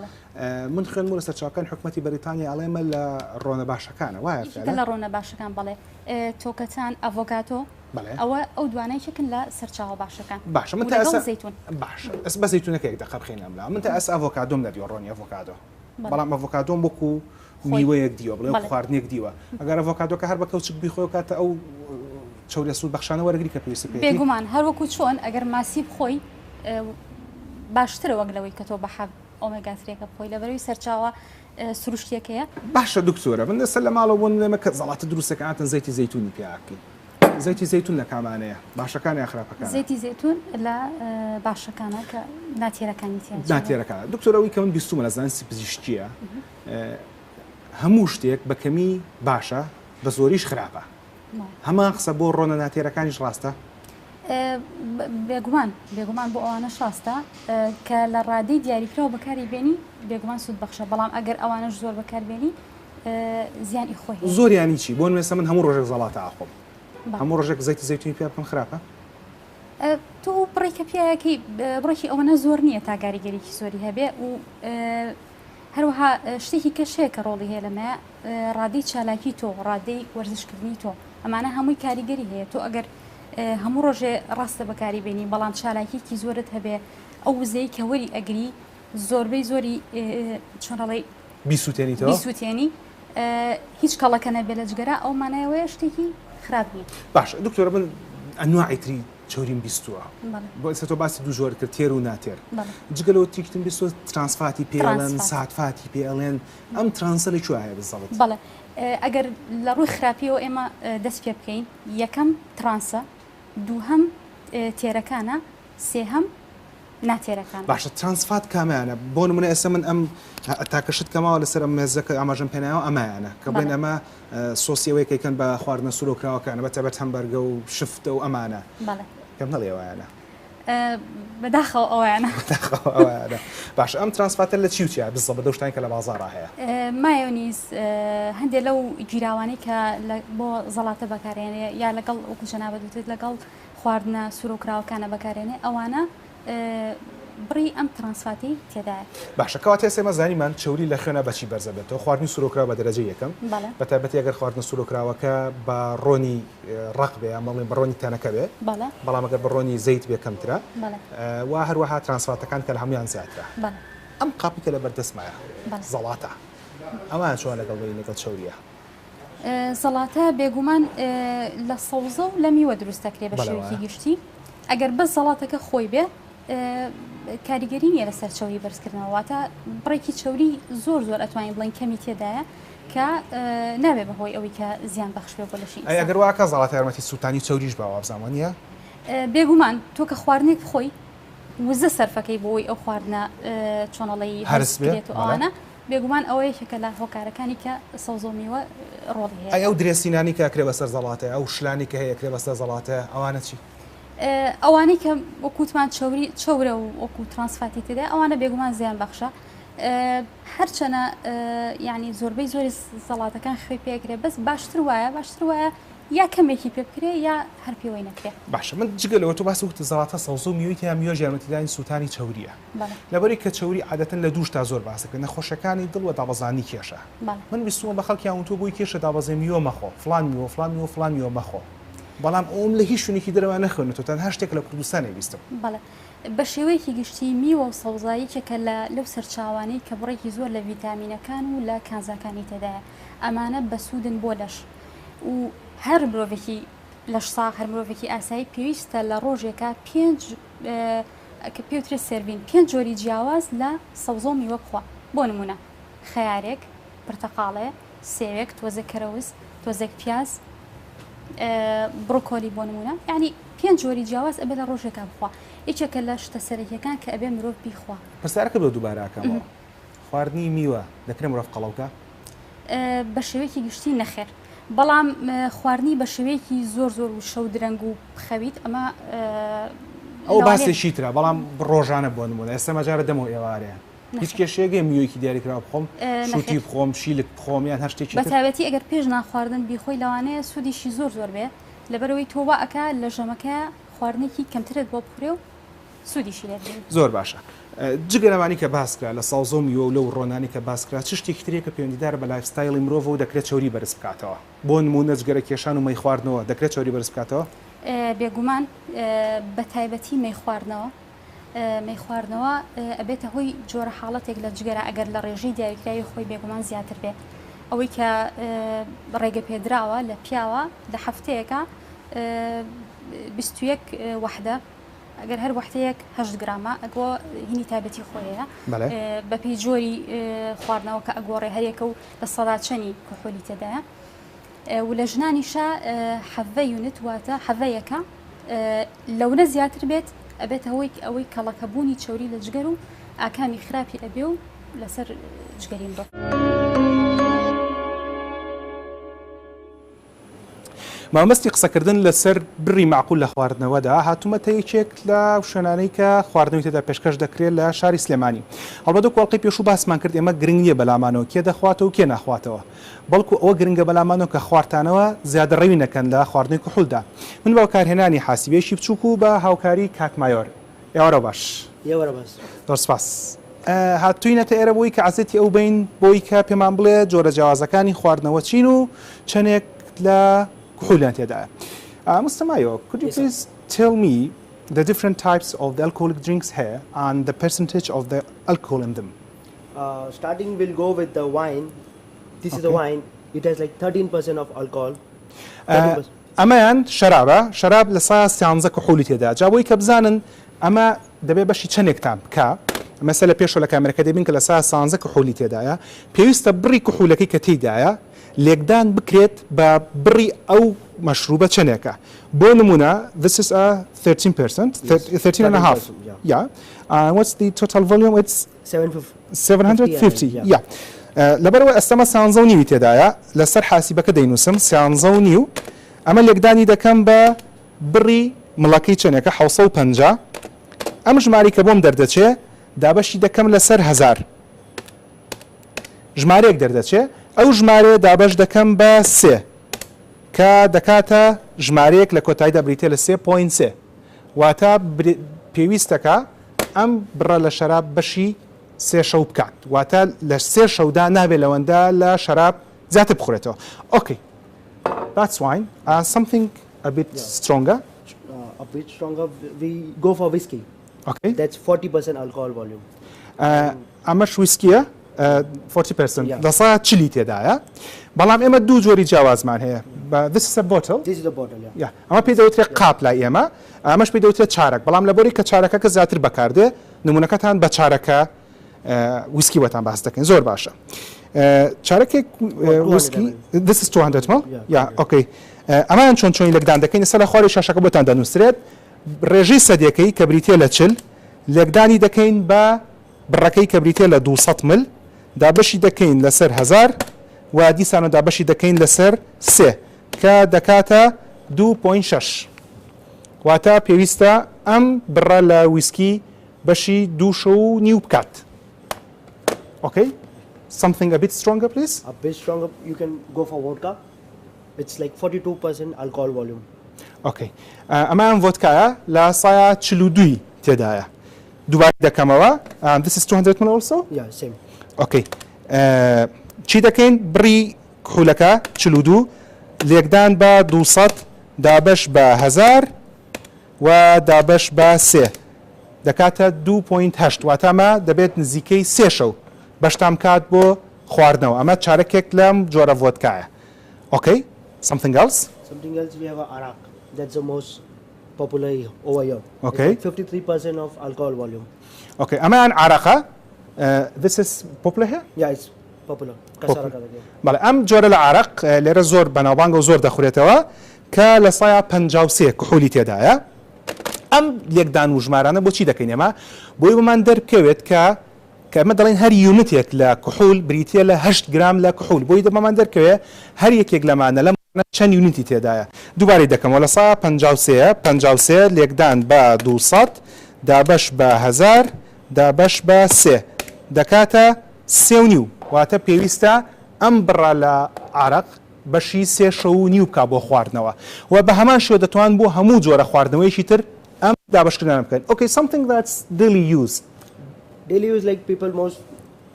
Speaker 1: من خوێندم لە سەرچاوەکانی حکومەتی بەریتانیا ئەڵێ ئەمە لە ڕۆنە باشەکانە وایە
Speaker 2: یەکێکە لە ڕۆنە باشەکان بەڵێ تۆکەتان ئەڤۆگاتۆ ئەوە ئەو دوانە یەکێکن لە سەرچاوە باشەکان
Speaker 1: باشە من تا ئێستا زەیتون باشە ئەس بە زەیتونەکە یەک دەقە بخەینە ئەم لا من تا ئێستا ئەڤۆکادۆم نەدیوە ڕۆنی ئەڤۆکادۆ بەڵام ئەڤۆکادۆم وەکو میوەیەک دیوە بڵێ خواردنێک دیوە ئەگەر ئەڤۆکادۆکە هەر بە کەوچک بیخۆی و کاتە ئەو چەوریە سوود بەخشانە وەرەگری کە پێویستی پێیەتی.
Speaker 2: بێگومان هەر وەکو چۆن ئەگەر ماسی بخۆی باشترە وەک لەوەی کە تۆ بە حەب ئۆمێگا ترێکە بخۆی لەبەرەوەی سەرچاوە سروشتیەکەیە.
Speaker 1: باشە دکتۆرە من ئێستا لە ماڵەوە بۆ نمونە کە زەڵاتە دروستەکەن هاتن زەیتی زەیتونی پیا ئەکەین زەیتی زەیتون لە کامانەیە باشەکان یان خراپەکانە؟
Speaker 2: زەیتی زەیتون لە باشەکانە کە ناتێرەکانی تیا چیە؟
Speaker 1: ناتێرەکانە دکتۆر ئەوەی کە من بیستومە لە زانستی پزیشکیە هەموو شتێک بە کەمی باشە بە زۆریش خراپە هەمان قسە بۆ ڕۆنە ناتێرەکانیش ڕاستە؟
Speaker 2: بێگومان بێگومان بۆ ئەوانەش ڕاستە کە لە ڕادەی دیاریکراو بەکاری بێنی بێگومان سوود بەخشە بەڵام ئەگەر ئەوانەش زۆر بەکار بێنی زیانی خۆی هەیە.
Speaker 1: زۆر یانی چی؟ بۆ نموونە من هەموو ڕۆژێک زەڵاتە ئەخۆم هەموو ڕۆژێک زەیتی زەیتونی پیا بکەم خراپە؟
Speaker 2: تۆ بڕێک کە پیایەکەی بڕێکی ئەوەنە زۆر نییە تا گاریگەریی زۆری هەبێ و هەروەها شتێکی کەش هەیە کە ڕۆڵی هەیە لەمەیە ڕادەی چالاکی تۆ ڕادەی وەرزشکردنی تۆ ئەمانە هەمووی کاریگەری هەیە تۆ ئەگەر هەموو ڕۆژێ ڕاستە بەکاری بێنی بەڵام چالاکیکی زۆرت هەبێ ئەو وزەی کە وەری ئەگری زۆربەی زۆری چۆن ئەڵێی
Speaker 1: بیسوتێنیتەوە
Speaker 2: بیسوتێنی هیچ کەڵەکە نەبێ لە جگەرە ئەو مانای ئەوەیە شتێکی خراپ نییە.
Speaker 1: باشە دکتۆرە من ئەنواعی تری چەوریم بیستووە بۆ ئێستا تۆ باسی دوو جۆر کرد تێر و ناتێر جگە لەوە تریکتم بیستووە trans fat ی پێ ئەڵێن sad fat ی پێ ئەڵێن ئەم trans ە لە کوێ هەیە بالضبط؟
Speaker 2: بەڵێ ئەگەر لە ڕووی خراپیەوە ئێمە دەست پێ بکەین یەکەم trans ە دووهەم تێرەکانە سێهەم ناتێرەکانە.
Speaker 1: باشە trans fat کامەیانە بۆ نمونە ئێستا من ئەم تاکە شت کە ماوە لەسەر ئەم مێزە کە ئاماژەم پێناوە ئەمایانە کە بڵێن ئەمە سۆسی ئەوەیە کە ئەیکەن بە خواردنە سورۆکراوەکانە بە تایبەت هەمبەرگە و شفتە و ئەمانە پێم نەڵێ ئەوەیانە.
Speaker 2: بەداخەوە ئەوەیانە.
Speaker 1: بەداخەوە ئەوەیانە. باشە ئەم trans fat ە لە چی و چیە بالضبط لەو شتانەی کە لە بازاڕا هەیە؟
Speaker 2: مایۆنیز هەندێ لەو گیراوانەی کە بۆ زەڵاتە بەکارهێنرێ یا لەگەڵ وەکو جەنابت وتت لەگەڵ خواردنە سورەوکراوەکانە بەکارێنێ ئەوانە بڕی ئەم trans fat ەی تێدایە.
Speaker 1: باشە کەواتە ئێستا ئێمە زانیمان چەوری لە خوێنا بە چی بەرزە بێتەوە، خواردنی سورۆکراو بە دەرەجەی یەکەم،
Speaker 2: بەڵێ.
Speaker 1: بە تایبەتی ئەگەر خواردنە سورۆکراوەکە بە ڕۆنی ڕەق بێ یان بڵێین بە ڕۆنی تەنەکە بێ،
Speaker 2: بەڵێ.
Speaker 1: بەڵام ئەگەر بە ڕۆنی زەیت بێ کەمترە،
Speaker 2: بەڵێ.
Speaker 1: و هەروەها trans fat ەکان کە لە هەموویان زیاترە.
Speaker 2: بەڵێ.
Speaker 1: ئەم قاپی کە لە بەردەستمایە
Speaker 2: بەڵێ.
Speaker 1: زەڵاتە ئەوان چۆن لەگەڵ بەری لەگەڵ چەورییە؟
Speaker 2: زەڵاتە بێگومان لە سەوزە و لە میوە دروست دەکرێت بە شێوەیەکی گشتی ئەگەر بەس زەڵاتەکە خۆی بێ کاریگەری نییە لەسەر چەوری بەرزکردنەوە واتە بڕێکی چەوری زۆر زۆر ئەتوانین بڵێن کەمی تێدایە کە نابێ بەهۆی ئەوەی کە زیان بەخش بێ بۆ لەشی
Speaker 1: ئەی ئەگەر واکە زەڵاتە یارمەتی سووتانی چەوریش با وابزانم وانییە؟
Speaker 2: بێگومان تۆ کە خواردنێک بخۆی وزە سەرفەکەی بۆی ئەو خواردنە چۆنەڵی
Speaker 1: هەرس بێ
Speaker 2: بێت و ئەوانە بێگومان ئەوە یەکێکە لە هۆکارەکانی کە سەوزە و میوە ڕۆڵی هەیە.
Speaker 1: ئەی ئەو dressing انەی کە ئەکرێ بەسەر زەڵاتە، ئەو شلانەی کە هەیە ئەکرێ بەسەر زەڵاتە، ئەوانە چی؟
Speaker 2: ئەوانەی کە وەکو وتمان چەوری چەورە و وەکو trans fat ی تێدایە ئەوانە بێگومان زیان بەخشە. هەرچەنە یعنی زۆربەی زۆری زەڵاتەکان خوێ پێ ئەکرێ بەس باشتر وایە باشتر وایە یا کەمێکی پێ بکرێ یا هەر پێوەی نەکرێ.
Speaker 1: باشە من جگە لەوە تۆ باست وتت زەڵاتە سەوزە و میوەی تێدا میوەش یارمەتیدانی سووتانی چەورییە. لەبەرئەوەی کە چەوری عادەتەن لە دوو شتا زۆر باس دەکرێت، نەخۆشیەکانی دڵ و دابەزاندنی کێشە. من بیستوومە بە خەڵکیان وتووە بۆی کێشە دابەزێ میوە مەخۆ، فڵان میوە، فڵان میوە، فڵان میوە مەخۆ. بەڵام ئەوەم لە هیچ شوێنێکی دەرەوە نەخوێندووەتەوە، تەنها شتێک لە کوردستان ئەیبیستم.
Speaker 2: بەڵێ. بە شێوەیەکی گشتی میوە و سەوزە یەکێکە لە لەو سەرچاوانەی کە بڕێکی زۆر لە ڤیتامینەکان و لە کانزاکانی تێدایە. ئەمانە بەسوودن بۆ لەش و هەر مرۆڤێکی لەشساغ، هەر مرۆڤێکی ئاسایی پێویستە لە ڕۆژێکا پێنج کە پێوترێت serving پێنج جۆری جیاواز لە سەوزە و میوە بخوا بۆ نمونە خەیارێک پرتەقاڵێ سێوێک تۆزێک کەرەوز تۆزێک پیاز بڕۆکۆلی بۆ نمونە یعنی پێنج جۆری جیاواز ئەبێ لە ڕۆژێکا بخوا یەکێکە لە شتە سەرەکیەکان کە ئەبێ مرۆڤ بیخوا.
Speaker 1: پرسیارەکە بۆ دووبارە ئەکەمەوە خواردنی میوە دەکرێ مرۆڤ قەڵەو کا؟
Speaker 2: بە شێوەیەکی گشتی نەخێر بەڵام خواردنی بە شێوەیەکی زۆر زۆر وشە و درەنگ و بخەویت ئەمە
Speaker 1: ئەو باسێکی ترە بەڵام ڕۆژانە بۆ نمونە ئێستا مەجارە دەمەوە ئێوارێ هیچ کێشەیەگەی میوەیەکی دیاریکراو بخۆم شوتی بخۆم شیلک بخۆم یان هەر شتێکی
Speaker 2: بە تایبەتی ئەگەر پێش نان خواردن بیخۆی لەوانەیە سوودیشی زۆر زۆر بێ لەبەرەوەی تۆ وا ئەکا لە ژەمەکە خواردنێکی کەمترت بۆ بخورێ و سوودیشی لێ ببینی.
Speaker 1: زۆر باشە جگە لەمانی کە باس کرا لە سەوزە و میوە و لەو ڕۆنانەی کە باس کرا چ شتێکی تر هەیە کە پەیوەندیدارە بە lifestyle ی مرۆڤەوە و دەکرێت چەوری بەرز بکاتەوە؟ بۆ نموونە جگەرە کێشان و مەی خواردنەوە دەکرێت چەوری بەرز بکاتەوە؟
Speaker 2: بێگومان بە تایبەتی مەی خواردنەوە مەی خواردنەوە ئەبێتە هۆی جۆرە حاڵەتێک لە جگەرە ئەگەر لە ڕێژەی دیاریکراوی خۆی بێگومان زیاتر بێ ئەوەی کە ڕێگە پێدراوە لە پیاوە لە هەفتەیەکە 21 وەحدە ئەگەر هەر وەحدەیەک هەشت گرامە ئەگۆ هینی تایبەتی خۆی هەیە بەپێی جۆری خواردنەوەکە ئەگۆڕێ هەریەکە و لە سەدا چەنی کحولی تێدایە و لە ژنانیشا حەڤە unit واتە حەڤەیەکە لەونە زیاتر بێت ئەبێتە هۆی ئەوەی کەڵەکەبوونی چەوری لە جگەر و ئاکامی خراپی ئەبێ و لەسەر جگەری مرۆڤ.
Speaker 1: مەبەستی قسەکردن لەسەر بڕی مەعقول لە خواردنەوەدا، هاتوومەتە یەکێک لە شوێنانەی کە خواردنەوەی تێدا پێشکەش دەکرێت لە شاری سلێمانی. هەڵبەت وەکو ئەڵقەی پێشوو باسمان کرد ئێمە گرنگ نییە بەلامانەوە کێ دەخواتەوە و کێ ناخواتەوە، بەڵکو ئەوە گرنگە بەلامانەوە کە خوارتانەوە زیادەڕەوی نەکەن لە خواردنەوەی کحولدا. من بە بەکارهێنانی حاسیبەیەکی بچووک و بە هاوکاری کاک مایۆر. ئێوارە باش.
Speaker 3: ئێوارە باش.
Speaker 1: زۆر سپاس. هاتووینەتە ئێرە بۆی کە عەزێتی ئەو بین بۆی کە پێمان بڵێ جۆرە جیاوازەکانی خواردنەوە چین و چەندێک لە کحولیان تێدایە. Mr. Mayo, could you please tell me the different types of the alcoholic drinks here and the percentage of the alcohol in them?
Speaker 3: Uh, starting we'll go with the wine. This is the wine. It has like 13% of alcohol. 13%.
Speaker 1: ئەمەیان شەرابە، شەراب لە سا سیانزە کحولی تێدایە، جا بۆی کە بزانن ئەمە دەبێ بەشی چەنێکتان بکا، مەسە لە پێشەوە لە کامێرەکە دەبین کە لە سا سانزە کحولی تێدایە، پێویستە بڕی کحولەکەی کە تێیدایە لێکدان بکرێت بە بڕی ئەو مەشروبە چەنێکە، بۆ نمونە this is a 13%, 13 and a half, yeah, and what's the total volume it's 750 yeah لەبەرئەوەی ئەستەمە سانزە و نیوی تێدایە لەسەر حاسیبەکە دەینوسم سیانزە و نیو ئەمە لێکدانی دەکەم بە بڕی مڵەکەی چەنێکە 750 ئەم ژماری کە بۆم دەردەچێ دابەشی دەکەم لەسەر هەزار ژمارەیەک دەردەچێ ئەو ژمارەیە دابەش دەکەم بە سێ کە دەکاتە ژمارەیەک لە کۆتاییدا بریتە لە سێ point سێ واتە پێویستەکە. ئەم بڕە لە شەراب بەشی سێ شەو بکات واتە لە سێ شەودا نابێت لەوەندە لە شەراب زیاتر بخورێتەوە okay that's wine uh, something a bit yeah. stronger
Speaker 3: uh, a bit stronger we go for whiskey
Speaker 1: okay
Speaker 3: that's 40% alcohol volume
Speaker 1: ئەمەش ویسکیە 40% لە سا چلی تێدایە بەڵام ئێمە دوو جۆری جیاوازمان هەیە This is a bottle.
Speaker 3: This is a bottle, yeah.
Speaker 1: Yeah. ئەمە پێی دەوترێت قاپ لای ئێمە ئەمەش پێی دەوترێت چارەک بەڵام لە بۆری کە چارەکەکە زیاتر بەکاردێ نمونەکەتان بە چارەکە ویسکی بۆتان باس دەکەین زۆر باشە چارەکێک ویسکی This is 200 ml yeah okay ئەمان چۆن چۆنی لێکدان دەکەین ئێستا لە خواری شاشەکە بۆتان دەنووسرێت ڕێژەی سەدیەکەی کە بریتیە لە 40 لێکدانی دەکەین بە بڕەکەی کە بریتیە لە 200 مل دابەشی دەکەین لەسەر هەزار و دیسانە دابەشی دەکەین لەسەر سێ کە دەکاتە 2.6 واتە پێویستە ئەم بڕە لە ویسکی بەشی دوو شەو و نیو بکات. Okay something a bit stronger please.
Speaker 3: A bit stronger you can go for vodka. It's like 42% alcohol volume.
Speaker 1: Okay ئەمەیان ڤۆدکایە لە سایە 42 تێدایە. دووبارە دەکەمەوە This is 200 ml also?
Speaker 3: Yeah, same.
Speaker 1: Okay چی دەکەین بڕی کحولەکە 42 لێکدان بە 200 دابەش بە 1000 و دابەش بە سێ دەکاتە دوو point هەشت واتە ئەمە دەبێت نزیکەی سێ شەو بەشتان بکات بۆ خواردنەوە ئەمە چارەکێک لەم جۆرە ڤۆدکایە okay something else
Speaker 3: Something else we have a arak. That's the most popular over here.
Speaker 1: Okay.
Speaker 3: It's like 53% of alcohol volume.
Speaker 1: Okay ئەمەیان عارەقە this is popular here
Speaker 3: Yeah, it's popular.
Speaker 1: بەڵێ ئەم جۆرە لە عارەق لێرە زۆر بەناوبانگە و زۆر دەخورێتەوە کە لە سایە 53 کحولی تێدایە. ئەم لێکدان و ژمارانە بۆچی دەکەین ئێمە؟ بۆی بۆمان دەربکەوێت کە کە ئەمە دەڵێن هەر unit ێک لە کحول بریتییە لە 8 گرام لە کحول بۆی دەبەمان دەرکەوێ هەر یەکێک لەمانە لەم چەند unit ی تێدایە. دووبارەی دەکەمەوە لە سا 53 53 لێکدان بە 200 دابەش بە 1000 دابەش بە سێ دەکاتە سێ و نیو، واتە پێویستە ئەم بڕە لە عارەق بەشی سێ شەو و نیو بکا بۆ خواردنەوە و بە هەمان شێوە دەتوان بۆ هەموو جۆرە خواردنەوەیەکی تر ئەم دابەشکردنانە بکەن. Okay something that's daily use.
Speaker 3: Daily use like people most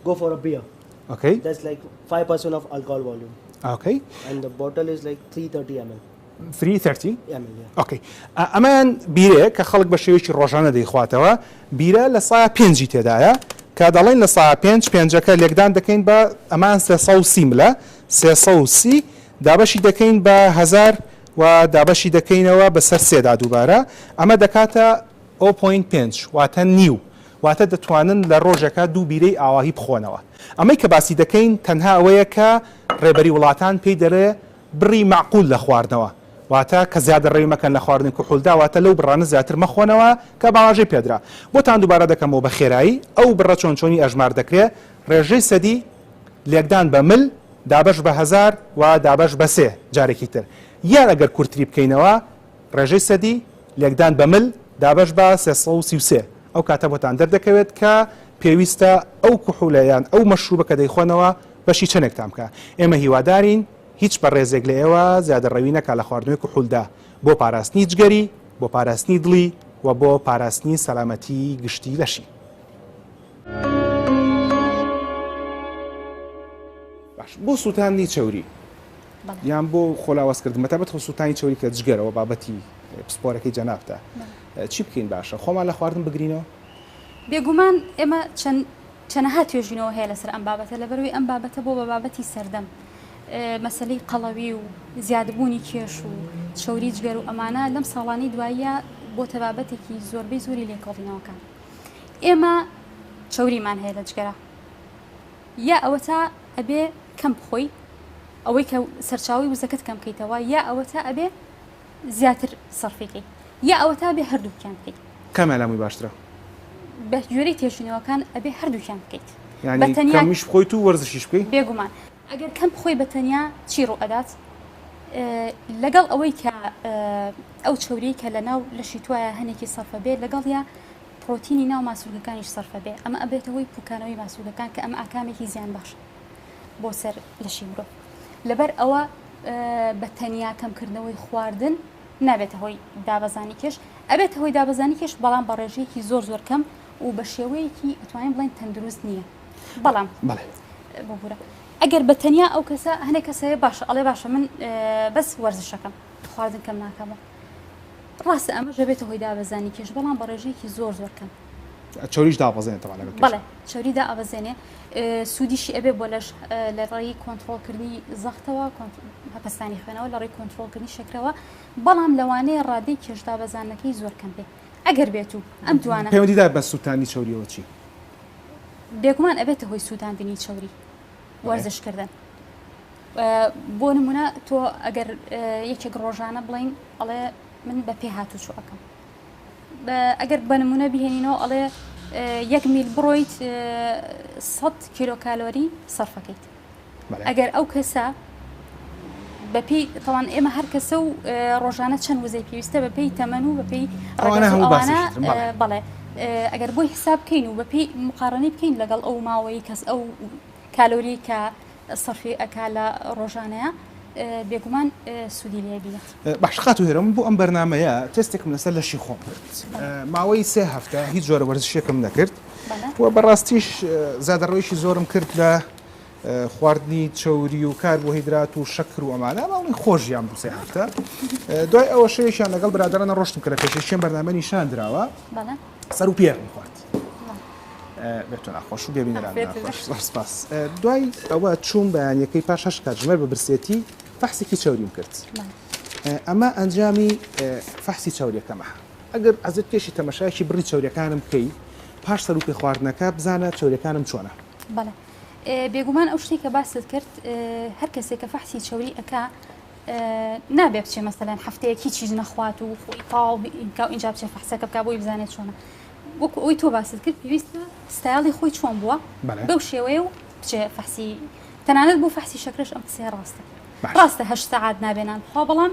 Speaker 3: go for a beer.
Speaker 1: Okay.
Speaker 3: That's like 5% of alcohol volume.
Speaker 1: Okay.
Speaker 3: And the bottle is like 330 ml.
Speaker 1: 330 okay ئەمەیان بیرەیە کە خەڵک بە شێوەیەکی ڕۆژانە دەیخواتەوە بیرە لە سایە پێنجی تێدایە کە دەڵێن لە سایە پێنج پێنجەکە لێکدان دەکەین بە ئەمان 330 ملە 330 دابەشی دەکەین بە هەزار و دابەشی دەکەینەوە بەسەر سێدا دووبارە ئەمە دەکاتە 0.5 واتە نیو واتە دەتوانن لە ڕۆژێکا دوو بیرەی ئاواهی بخۆنەوە ئەمەی کە باسی دەکەین تەنها ئەوەیە کە ڕێبەری وڵاتان پێی دەڵێ بڕی مەعقول لە خواردنەوە، واتە کە زیادەڕەوی مەکەن لە خواردنی کحولدا، واتە لەو بڕانە زیاتر مەخۆنەوە کە بە ئاماژەی پێدرا. بۆتان دووبارە دەکەمەوە بە خێرایی ئەو بڕە چۆن چۆنی ئەژمار دەکرێ، ڕێژەی سەدی لێکدان بە مل دابەش بە هەزار و دابەش بە سێ جارێکی تر، یان ئەگەر کورتری بکەینەوە ڕێژەی سەدی لێکدان بە مل دابەش بە 333 ئەو کاتە بۆتان دەردەکەوێت کە پێویستە ئەو کحولە یان ئەو مەشروبە کە دەیخۆنەوە بەشی چەنێکتان بکا. ئێمە هیوادارین هیچ بەڕێزێک لە ئێوە زیادەڕەوی نەکا لە خواردنەوەی کحولدا بۆ پاراستنی جگەری، بۆ پاراستنی دڵی و بۆ پاراستنی سەلامەتی گشتی لەشی. باش بۆ سووتاندنی چەوری یان بۆ خۆلاوازکردن بەتایبەت خۆ سووتانی چەوری کە جگەرەوە بابەتی پسپۆرەکەی جەنابتە چی بکەین باشە خۆمان لە خواردن بگرینەوە؟
Speaker 2: بێگومان ئێمە چەند چەنەها توێژینەوە هەیە لەسەر ئەم بابەتە، لەبەرئەوەی ئەم بابەتە بۆ بە بابەتی سەردەم. مەسەلەی قەڵەوی و زیادبوونی کێش و چەوری جگەر و ئەمانە لەم ساڵانەی دواییە بۆتە بابەتێکی زۆربەی زۆری لێکۆڵینەوەکان. ئێمە چەوریمان هەیە لە جگەرە یا ئەوەتا ئەبێ کەم بخۆی ئەوەی کە سەرچاوەی وزەکەت کەم بکەیتەوە یا ئەوەتا ئەبێ زیاتر سەرفی کەی یا ئەوەتا بێ هەردووکیان بکەیت.
Speaker 1: کامیان لاموی باشترە؟
Speaker 2: بە گوێرەی توێژینەوەکان ئەبێ هەردووکیان بکەیت.
Speaker 1: یانی کەمیش بخۆیت و وەرزشیش بکەی؟
Speaker 2: بێگومان ئەگەر کەم بخۆی بە تەنیا چی ڕوو ئەدات؟ لەگەڵ ئەوەی کە ئەو چەوریەی کە لەناو لەشی توایە هەنێکی سەرفە بێ لەگەڵیا پرۆتینی ناو ماسولکەکانیش سەرفە بێ ئەمە ئەبێتە هۆی پوکانەوەی ماسولکەکان کە ئەمە ئاکامێکی زیانبەخشە بۆ سەر لەشی مرۆڤ. لەبەر ئەوە بە تەنیا کەمکردنەوەی خواردن نابێتە هۆی دابەزانی کێش، ئەبێتە هۆی دابەزانی کێش بەڵام بە ڕێژەیەکی زۆر زۆر کەم و بە شێوەیەکی ئەتوانین بڵێین تەندروست نییە بەڵام ببورە ئەگەر بە تەنیا ئەو کەسە هەنێک کەس هەیە باشە ئەڵێ باشە من بەس وەرزشەکەم خواردن کەم ناکەمەوە ڕاستە ئەمەش دەبێتە هۆی دابەزانی کێش بەڵام بە ڕێژەیەکی زۆر زۆر کەم.
Speaker 1: چەوریش دابەزێنێ تەبعەن لەگەڵ کێشا.
Speaker 2: بەڵێ چەوری دائەبەزێنێ سوودیشی ئەبێ بۆ لەش لە ڕێی کۆنتڕۆڵکردنی زەختەوە پەستانی خوێنەوە لە ڕێی کۆنتڕۆڵکردنی شەکرەوە بەڵام لەوانەیە ڕادەی کێش دابەزاندنەکەی زۆر کەم بێ ئەگەر بێت و ئەم دوانە.
Speaker 1: پەیوەندیدار بە سووتاندنی چەوریەوە چی؟
Speaker 2: بێگومان ئەبێتە هۆی سووتاندنی چەوری وەرزشکردن. بۆ نمونە تۆ ئەگەر یەکێک ڕۆژانە بڵین ئەڵێ من بە پێ هاتوچۆ ئەەکەم ئەگەر بە نمونە بهێنینەوە ئەڵێ یەک میل بڕۆیت 100 کیلۆ کالۆری سەرفەکەیت ئەگەر ئەو کەسە بەپێی تەوان ئێمە هەر کەسە و ڕۆژانە چەند وزەی پێویستە بەپێی تەمەن و بەپێی ئەوانە بەڵێ ئەگەر بۆی حساب بکەین و بەپێی مقارنەی بکەین لەگەڵ ئەو ماوەی کەس ئەو کالۆری کە سەرفی ئەکا لە ڕۆژانەیا بێگومان سوودی لێ بینێت.
Speaker 1: باشە خاتوو هێرۆ من بۆ ئەم بەرنامەیە تێستێکم لەسەر لەشی خۆم کرد ماوەی سێ هەفتە هیچ جۆرە وەرزشێکم نەکرد و بەڕاستیش زیادەڕۆیشی زۆرم کرد لە خواردنی چەوری و کاربۆهیدرات و شەکر و ئەمانە ماڵی خۆشیان بوو سێ هەفتە دوای ئەوە شەوێکیان لەگەڵ برادەرانە ڕۆشتم کە لە پێشەکیان بەرنامە نیشان دراوە سەر و پێیەکم خوارد بێ تۆ ناخۆش و بێ بینەران ناخۆش زۆر سپاس دوای ئەوە چووم بەیانیەکەی پاش هەشت کاتژمێر بە برسێتی فەحسێکی چەوریم کرد ئەمە ئەنجامی فەحسی چەوریەکەمە ئەگەر ئەزت کێشی تەمەشایکی بڕی چەوریەکانم بکەی پاش سەر و پێ خواردنەکە بزانە چەوریەکانم چۆنە.
Speaker 2: بەڵێ بێگومان ئەو شتێک کە باست کرد هەر کەسێک کە فەحسی چەوری ئەکا نابێ بچێ مەسەلەن هەفتەیەک هیچ چیز نەخوات و خۆی تەواو بکا و ئینجا بچێ فەحسەکە بکا بۆی بزانێت چۆنە وەکو ئەوەی تۆ باست کرد پێویستە ستایڵی خۆی چۆن بووە بەو شێوەیە و بچێ فەحسی تەنانەت بۆ فەحسی شەکرەش ئەم قسەیە ڕاستە ڕاستە هەشت سەعات نابێ نان بخوا بەڵام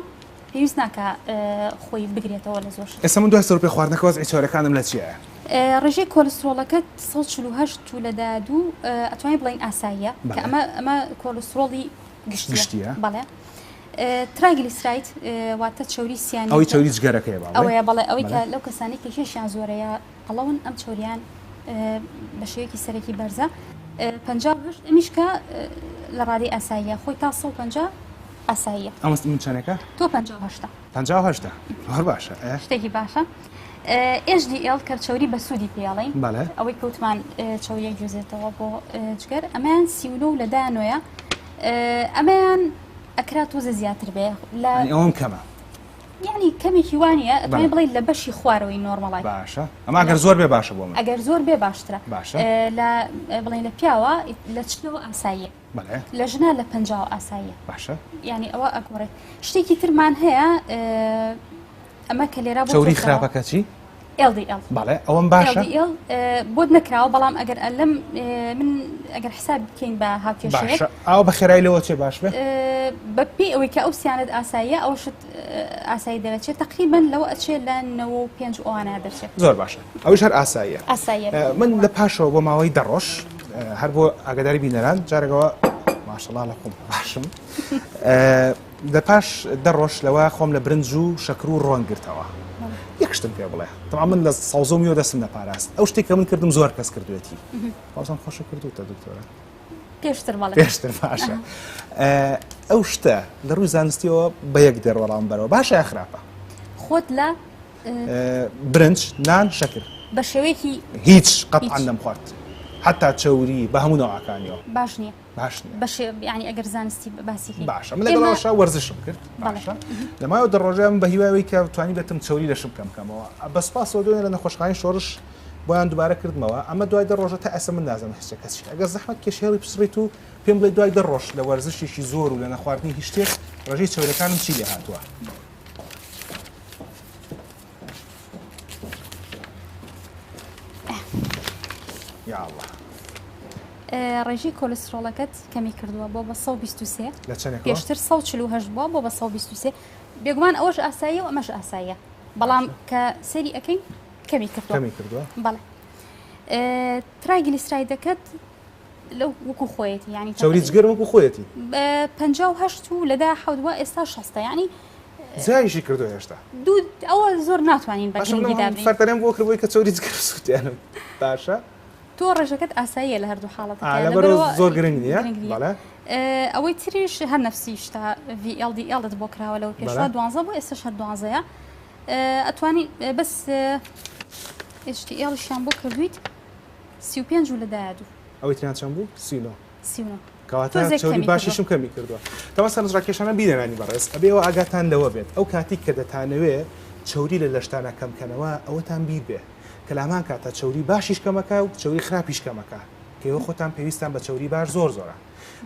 Speaker 2: پێویست ناکا خۆی بگرێتەوە لە زۆر شت.
Speaker 1: ئێستا من دوای سەروپێ خواردنەکە وەزعی چەورەکانم لە چیایە؟
Speaker 2: ڕێژەی کۆلسترۆڵەکەت 148 و لە 2 ئەتوانین بڵێین ئاساییە کە ئەمە ئەمە کۆلسترۆڵی گشتیە بەڵێ triglyceride واتە چەوری سیانی
Speaker 1: ئەوەی چەوری جگەرەکەیە
Speaker 2: باڵێ ئەوەیە بەڵێ ئەوەی کە لەو کەسانی کە کێشیان زۆرەیە قەڵەون ئەم چەوریان بە شێوەیەکی سەرەکی بەرزە 58 ئەمیش کە لە ڕادەی ئاساییە خۆی تا 150 ئاساییە
Speaker 1: ئەمە من چەنێکە
Speaker 2: تۆ 58
Speaker 1: 58 زۆر باشە
Speaker 2: شتێکی باشە HDL کە چەوری بە سوودی پێڵین ئەوەی کەوتمان چەوریە گوێزێتەوە بۆ جگەر ئەمەیان 39 لە دانۆیە ئەمەیان ئەکرا تۆزە زیاتر بێ
Speaker 1: لە ئەوم کەمە
Speaker 2: یعنی کەمێکی وانە ئەتوانین بڵێ لە بەشی خوارەوەی نۆرمەڵای
Speaker 1: باشە ئەمە ئەگەر زۆر بێ باشە بۆ من
Speaker 2: ئەگەر زۆر بێ باشترە
Speaker 1: باشە
Speaker 2: لە بڵێن لە پیاوە لە چلەوە ئاساییە لە ژنا لە پەنجاوە ئاساییە
Speaker 1: باشە
Speaker 2: یعنی ئەوە ئەگۆڕێت شتێکی ترمان هەیە ئەمە کە لێرا
Speaker 1: بۆ چەوری خراپەکە چی؟
Speaker 2: LDL
Speaker 1: بەڵێ ئەوەم باشە
Speaker 2: LDL بۆت نەکراوە بەڵام ئەگەر لەم من ئەگەر حساب بکەین بە هاوکێشەیەک
Speaker 1: باشە ئاو بە خێرای لەوە چێ باش بێ
Speaker 2: بە پێی ئەوەی کە ئەو سیانت ئاساییە ئەو شت ئاسایی دەرەچێت تقریبا لەوە ئەچێت لە 95 ئەوانە دەرچێت
Speaker 1: زۆر باشە ئەوش هەر ئاساییە
Speaker 2: ئاساییە
Speaker 1: من لە پاشەوە بۆ ماوەی دە ڕۆژ هەر بۆ ئاگاداری بینەران جارێکەوە ماشەڵا لە خۆم باشم لە پاش دە ڕۆژ لەوە خۆم لە برنج و شەکر و ڕۆن گرتەوە. یەک شتم پێ بڵێ تەبعەن من لە سەوزە و میوە دەستم دەپاراست ئەو شتێک کە من کردم زۆر کەس کردوێتی بازم خۆشە کردوتە دکتۆرە
Speaker 2: پێشتر بەڵێ
Speaker 1: پێشتر باشە ئەو شتە لە ڕووی زانستیەوە بە یەک دێڕ وەڵام بەرەوە باشە یا خراپە
Speaker 2: خۆت لە
Speaker 1: برنج نان شەکر
Speaker 2: بە شێوەیەکی
Speaker 1: هیچ قەتعەن نەمخوارد حتا چەوری بە هەموو نەوعەکانیەوە
Speaker 2: باش نییە
Speaker 1: باش نیە.
Speaker 2: بەشێ یانی ئەگەر زانستی باسی کەین.
Speaker 1: باشە من لەگەڵ ئەوەشا وەرزشم کرد باشە لە ماوە دە ڕۆژە من بە هیوای ئەوەی کە توانی بێتم چەوری لەشم کەم کەمەوە بە سوپاسەوە دوێنێ لە نەخۆشخانەی شۆڕش بۆیان دووبارە کردمەوە ئەمە دوای دە ڕۆژە تا ئێستا من نازانم هیچ کەس چیە ئەگەر زەحمەت کێشی هێڵی پچڕیت و پێم بڵێ دوای دە ڕۆژ لە وەرزشێکی زۆر و لە نەخواردنی هیچ شتێک ڕێژەی چەوریەکانم چی لێ هاتووە؟ یا اللە.
Speaker 2: ڕێژەی کۆلسترۆڵەکەت کەمی کردووە بۆ بە 123
Speaker 1: لە چەندێکەوە؟
Speaker 2: پێشتر 148 بووە بۆ بە 123 بێگومان ئەوەش ئاساییە و ئەمەش ئاساییە بەڵام کە سەیری ئەەکەین کەمی کردووە
Speaker 1: کەمی کردووە
Speaker 2: بەڵێ triglyceride ەکەت لەو وەکو خۆیەتی ینی
Speaker 1: چەوری جگەر وەکو خۆیەتی
Speaker 2: 58 و لەدا حەوت بووە ئێستا 60 ینی
Speaker 1: زیایشی کردووە هێشتا.
Speaker 2: دوو ئەوە زۆر ناتوانین بە
Speaker 1: باشە من
Speaker 2: گرنگی
Speaker 1: ئەم
Speaker 2: دابنێین.
Speaker 1: فەرتەنەم بۆ کرد بۆی کە چەوری جگەر بسووتێنم باشە.
Speaker 2: تۆ ڕێژەکەت ئاساییە لە هەردوو حاڵەتەکە
Speaker 1: لەبەرەوە
Speaker 2: لەبەرەوە
Speaker 1: زۆر گرنگ نییە
Speaker 2: گرنگ نییە.
Speaker 1: بەڵێ.
Speaker 2: ئەوەی تریش هەر نەفسی شتە VLDL ت بۆ کراوە لەوە پێشوە
Speaker 1: بەڵێ.
Speaker 2: دوانزە بوو ئێستاش هەر دوانزەیە. ئەتوانی بەس HDL شیان بۆ کردویت 35 و لە دایە دوو.
Speaker 1: ئەوەی تریان چەند بوو؟ 39.
Speaker 2: 39.
Speaker 1: کەواتە
Speaker 2: تۆزێک
Speaker 1: چەوری
Speaker 2: کەمی
Speaker 1: باشیشم
Speaker 2: کردووە.
Speaker 1: کەمی کردووە. تەوا سەرنجڕاکێشانە بینەرانی بەڕێز ئەبێ ئێوە ئاگاتان لەوە بێت ئەو کاتەی کە دەتانەوێ چەوری لە لەشتانا کەم کەنەوە ئەوەتان بیر بێ کە لە هەمان کاتا چەوری باشیش کەمەکا و چەوری خراپیش کەمەکا کە ئێوە خۆتان پێویستان بە چەوری باش زۆر زۆرە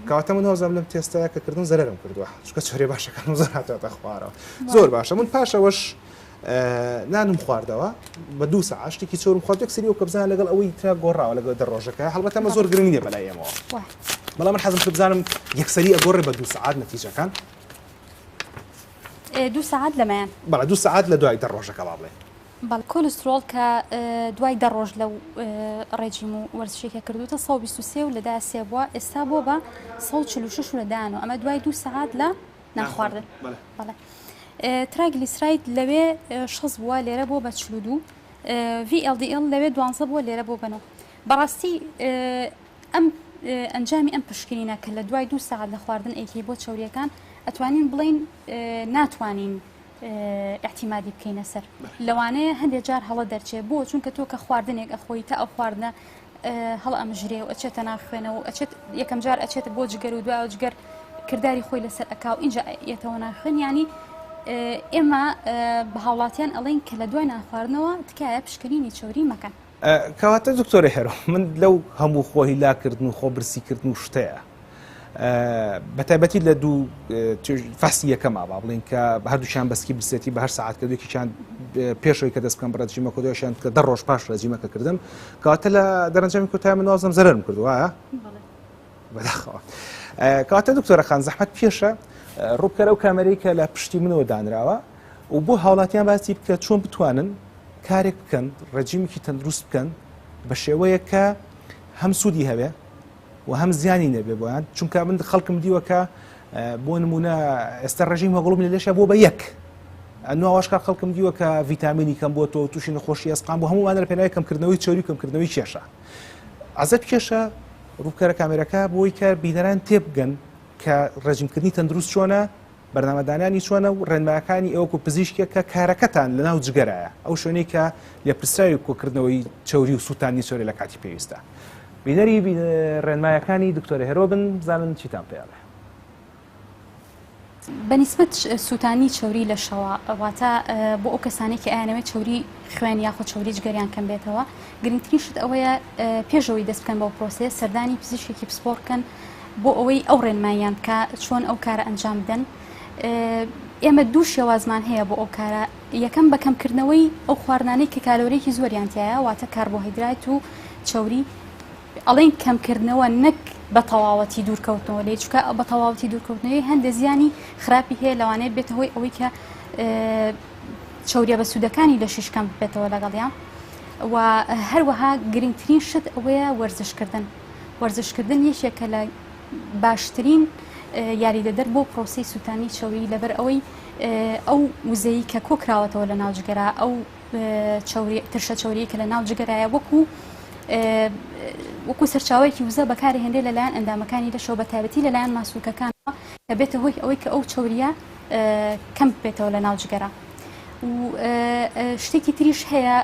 Speaker 1: کەواتە من وابزانم لەم تێستەیا کە کردم زەرەرم کردووە چونکە چەوریە باشەکانم زۆر هاتووەتە خوارەوە زۆر باشە من پاش ئەوەش نانم خواردەوە بە دوو سەعات شتێکی چەورم خوارد یەک سەری ئەو کە بزانم لەگەڵ ئەوەی ترا گۆڕاوە لەگەڵ دە ڕۆژەکە هەڵبەتە ئەمە زۆر گرنگ نییە بەلای ئێمەوە بەڵام من حەزم کرد بزانم یەکسەری ئەگۆڕێ بە دوو سەعات نەتیجەکان.
Speaker 2: دوو سەعات لەمەیان.
Speaker 1: بەڵێ دوو سەعات لە دوای دە ڕۆژەکە با بڵێین.
Speaker 2: بەڵێ کۆلسترۆڵ کە دوای دە ڕۆژ لەو ڕێجیم و وەرزشەی کە کردووتە 123 و لە دا سێ بووە ئێستا بووە بە 146 و لە دا نۆ ئەمە دوای دوو سەعات لە نان خواردن. بەڵێ ترایگلیسراید لەوێ 60 بووە لێرە بووە بە 42 VLDL لەوێ دوانزە بووە لێرە بووە بە نۆ بەڕاستی ئەم ئەنجامی ئەم پشکنینە کە لە دوای دوو سەعات لە خواردن ئەیکەی بۆ چەوریەکان ئەتوانین بڵێین ناتوانین ئیعتیمادی بکەینە سەر لەوانەیە هەندێک جار هەڵە دەرچێ بۆ چونکە تۆ کە خواردنێک ئەخۆی تا ئەو خواردنە هەڵ ئەمژرێ و ئەچێتە ناو خوێنەوە و ئەچێت یەکەم جار ئەچێت بۆ جگەر و دوای جگەر کرداری خۆی لەسەر ئەکا و ئینجا یەتەوە ناو خوێن ینی ئێمە بە هاوڵاتیان ئەڵێن کە لە دوای نانخواردنەوە تکایە پشکنینی چەوری مەکەن.
Speaker 1: کەواتە دکتۆرە هێرۆ من لەو هەموو خۆ هیلاکردن و خۆ برسیکردن و شتەیە بە تایبەتی لە دوو فەحسی یەکەما با بڵین کە هەردووشیان بەسکی برسێتی بە هەر ساعت کە دوێکیان پێشەوەی کە دەست بکەم بە ڕێجیمەکە دوایشیان کە دە ڕۆژ پاش ڕێجیمەکە کردم کەواتە لە دەرەنجامی کۆتایی من وازم زەرەرم کردووە وایە؟ بەداخەوە کەواتە دکتۆرە خان زەحمەت پێشە ڕووبکەرە ئەو کامێرەی کە لە پشتی منەوە دانراوە و بۆ هاوڵاتیان باسی بکە چۆن بتوانن کارێک بکەن ڕێجیمێکی تەندروست بکەن بە شێوەیەک کە هەم سوودی هەبێ و هەم زیانی نەبێ بۆیان چونکە من خەڵکم دیوە کە بۆ نمونە ئێستا ڕژیم هەگوڵم لە لەشە بۆ بە یەک نواوەشکار خەڵکم دیوە کە ڤیتامینی کەم بۆ تۆ تووشی نەخۆشی ئەسقان بۆ هەمووانە لە پێناوی کەمکردنەوەی چەوری و کەمکردنەوەی کێشە عەزەت کێشە ڕووبکەرە کامێرەکە بۆی کە بینەران تێبگەن کە ڕێجیمکردنی تەندروست چۆنە بەرنامەدانانی چۆنە و ڕێنمایەکانی ئێوە وەکو پزیشکێک کە کارەکەتان لەناو جگەرایە، ئەو شوێنەی کە لێپرسراوی کۆکردنەوەی چەوری و سووتاندنی چەوری لە کاتی پێویستدا. بینەری ڕێنمایەکانی دکتۆرە هێرۆ بن بزانن چیتان پێ ئەڵێ.
Speaker 2: بە نیسبەت سووتانی چەوری لەشەوە واتە بۆ ئەو کەسانەی کە ئەیانەوێت چەوری خوێن یاخود چەوری جگەریان کەم بێتەوە گرنگترین شت ئەوەیە پێش ئەوەی دەست بکەن بەو پرۆسەیە سەردانی پزیشکێکی پسپۆڕ بکەن بۆ ئەوەی ئەو ڕێنماییان بکا چۆن ئەو کارە ئەنجام بدەن. ئێمە دوو شێوازمان هەیە بۆ ئەو کارە، یەکەم بە کەمکردنەوەی ئەو خواردنانەی کە کالۆریەکی زۆریان تیایە واتە کاربۆهیدرات و چەوری، ئەڵێن کەمکردنەوە نەک بە تەواوەتی دوورکەوتنەوە لێی، چونکە بە تەواوەتی دوورکەوتنەوەی هەندێک زیانی خراپی هەیە لەوانەیە بێتە هۆی ئەوەی کە چەوریە بەسوودەکانی لەشیش کەم ببێتەوە لەگەڵیان و هەروەها گرنگترین شت ئەوەیە وەرزشکردن. وەرزشکردن یەکێکە لە باشترین یاریدەدەر بۆ پرۆسەی سووتانی چەوری لەبەر ئەوەی ئەو وزەی کە کۆکراوەتەوە لە ناو جگەرا ئەو چەوری ترشە چەوریە کە لە ناو جگەرایە وەکو وەکو سەرچاوەیەکی وزە بەکارهێنرێ لەلایەن ئەندامەکانی لەشەوە بە تایبەتی لەلایەن ماسولکەکانەوە کە بێتە هۆی ئەوەی کە ئەو چەوریە کەم ببێتەوە لە ناو جگەرا. و شتێکی تریش هەیە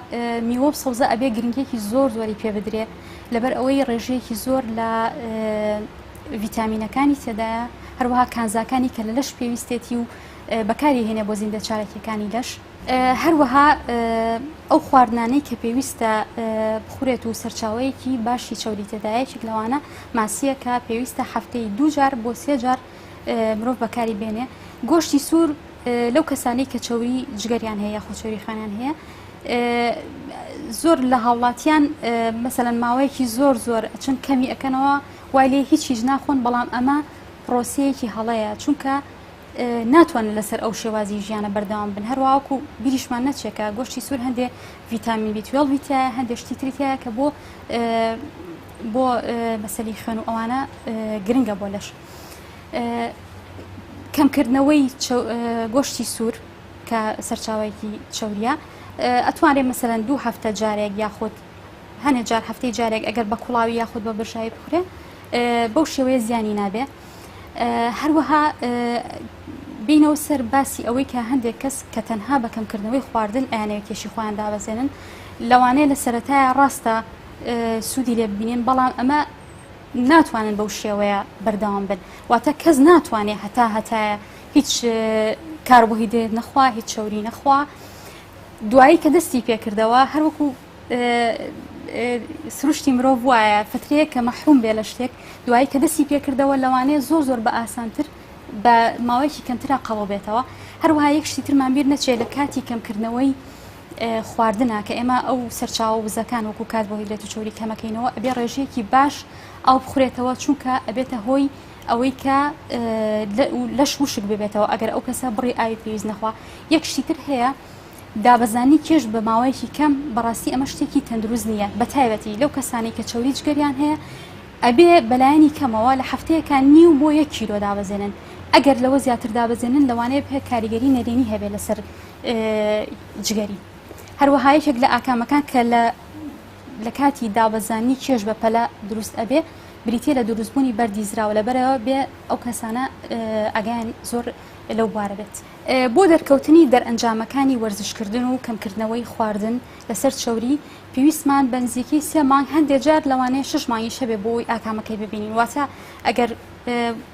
Speaker 2: میوە و سەوزە ئەبێ گرنگیەکی زۆر زۆری پێ بدرێ لەبەر ئەوەی ڕێژەیەکی زۆر لە ڤیتامینەکانی تێدایە هەروەها کانزاکانی کە لە لەش پێویستێتی و بەکاری هێنێ بۆ زیندە چالاکیەکانی لەش. هەروەها ئەو خواردنانەی کە پێویستە بخورێت و سەرچاوەیەکی باشی چەوری تێدایە یەکێک لەوانە ماسیە کە پێویستە هەفتەی دوو جار بۆ سێ جار مرۆڤ بەکاری بێنێ. گۆشتی سوور لەو کەسانەی کە چەوری جگەریان هەیە یاخود چەوری خوێنیان هەیە زۆر لە هاوڵاتیان مەسەلەن ماوەیەکی زۆر زۆر ئەچن کەمی ئەکەنەوە وای لێ هیچ هیچ ناخۆن بەڵام ئەمە پرۆسەیەکی هەڵەیە چونکە ناتوانن لەسەر ئەو شێوازی ژیانە بەردەوام بن هەروەکو بیریشمان نەچێت کە گۆشتی سوور هەندێ ڤیتامین بی توێڵ تایە هەندێک شتی تری تایە کە بۆ بۆ مەسەلی خوێن و ئەوانە گرنگە بۆ لەش. کەمکردنەوەی گۆشتی سوور. کە سەرچاوەیەکی چەوریە ئەتوانرێ مەسەلەن دوو هەفتە جارێک یاخود هەنێ جار هەفتەی جارێک ئەگەر بە کوڵاوی یاخود بە برژاوی بخورێ بەو شێوەیە زیانی نابێ. هەروەها بینەوە سەر باسی ئەوەی کە هەندێک کەس کە تەنها بە کەمکردنەوەی خواردن ئەیانەوێت کێشی خۆیان دابەزێنن لەوانەیە لە سەرەتایە ڕاستە سوودی لێ ببینن بەڵام ئەمە ناتوانن بەو شێوەیە بەردەوام بن واتە کەس ناتوانێت هەتا هەتایە هیچ کاربۆهیدرێت نەخوا هیچ چەوری نەخوا دوایی کە دەستی پێکردەوە هەروەکو سروشتی مرۆڤ وایە فترەیە کە مەحروم بێ لە شتێک دوایی کە دەستی پێکردەوە لەوانەیە زۆر زۆر بە ئاسانتر بە ماوەیەکی کەمترا قەڵەو بێتەوە هەروەها یەک شتی ترمان بیر نەچێت لە کاتی کەمکردنەوەی خواردنە کە ئێمە ئەو سەرچاوە وزەکان وەکو کاربۆهیدرێت و چەوری کەمەکەینەوە ئەبێ ڕێژەیەکی باش ئاو بخورێتەوە چونکە ئەبێتە هۆی ئەوەی کە لەش وشک ببێتەوە ئەگەر ئەو کەسە بڕی ئاوی پێویست نەخوا یەک شتی تر هەیە دابەزانی کێش بە ماوەیەکی کەم بەڕاستی ئەمە شتێکی تەندروست نییە بە تایبەتی لەو کەسانی کە چەوری جگەریان هەیە ئەبێ بەلایەنی کەمەوە لە هەفتەیەکە نیو بۆ یەک کیلۆ دابەزێنن ئەگەر لەوە زیاتر دابەزێنن لەوانەیە پێ کاریگەری نەرێنی هەبێت لەسەر جگەری هەروەها یەکێک لە ئاکامەکان کە لە لە کاتی دابەزانی کێش بە پەلە دروست ئەبێ بریتە لە دروستبوونی بەردی زراوە لەبەرەوە بێ ئەو کەسانە ئەگەیان زۆر لەو بوارە بێت. بۆ دەرکەوتنی دەرئەنجامەکانی وەرزشکردن و کەمکردنەوەی خواردن لەسەر چەوری پێویستمان بە نزیکەی سێ مانگ هەندێک جار لەوانەیە شش مانگیش هەبێ بۆ ئەوەی ئاکامەکەی ببینین واتە ئەگەر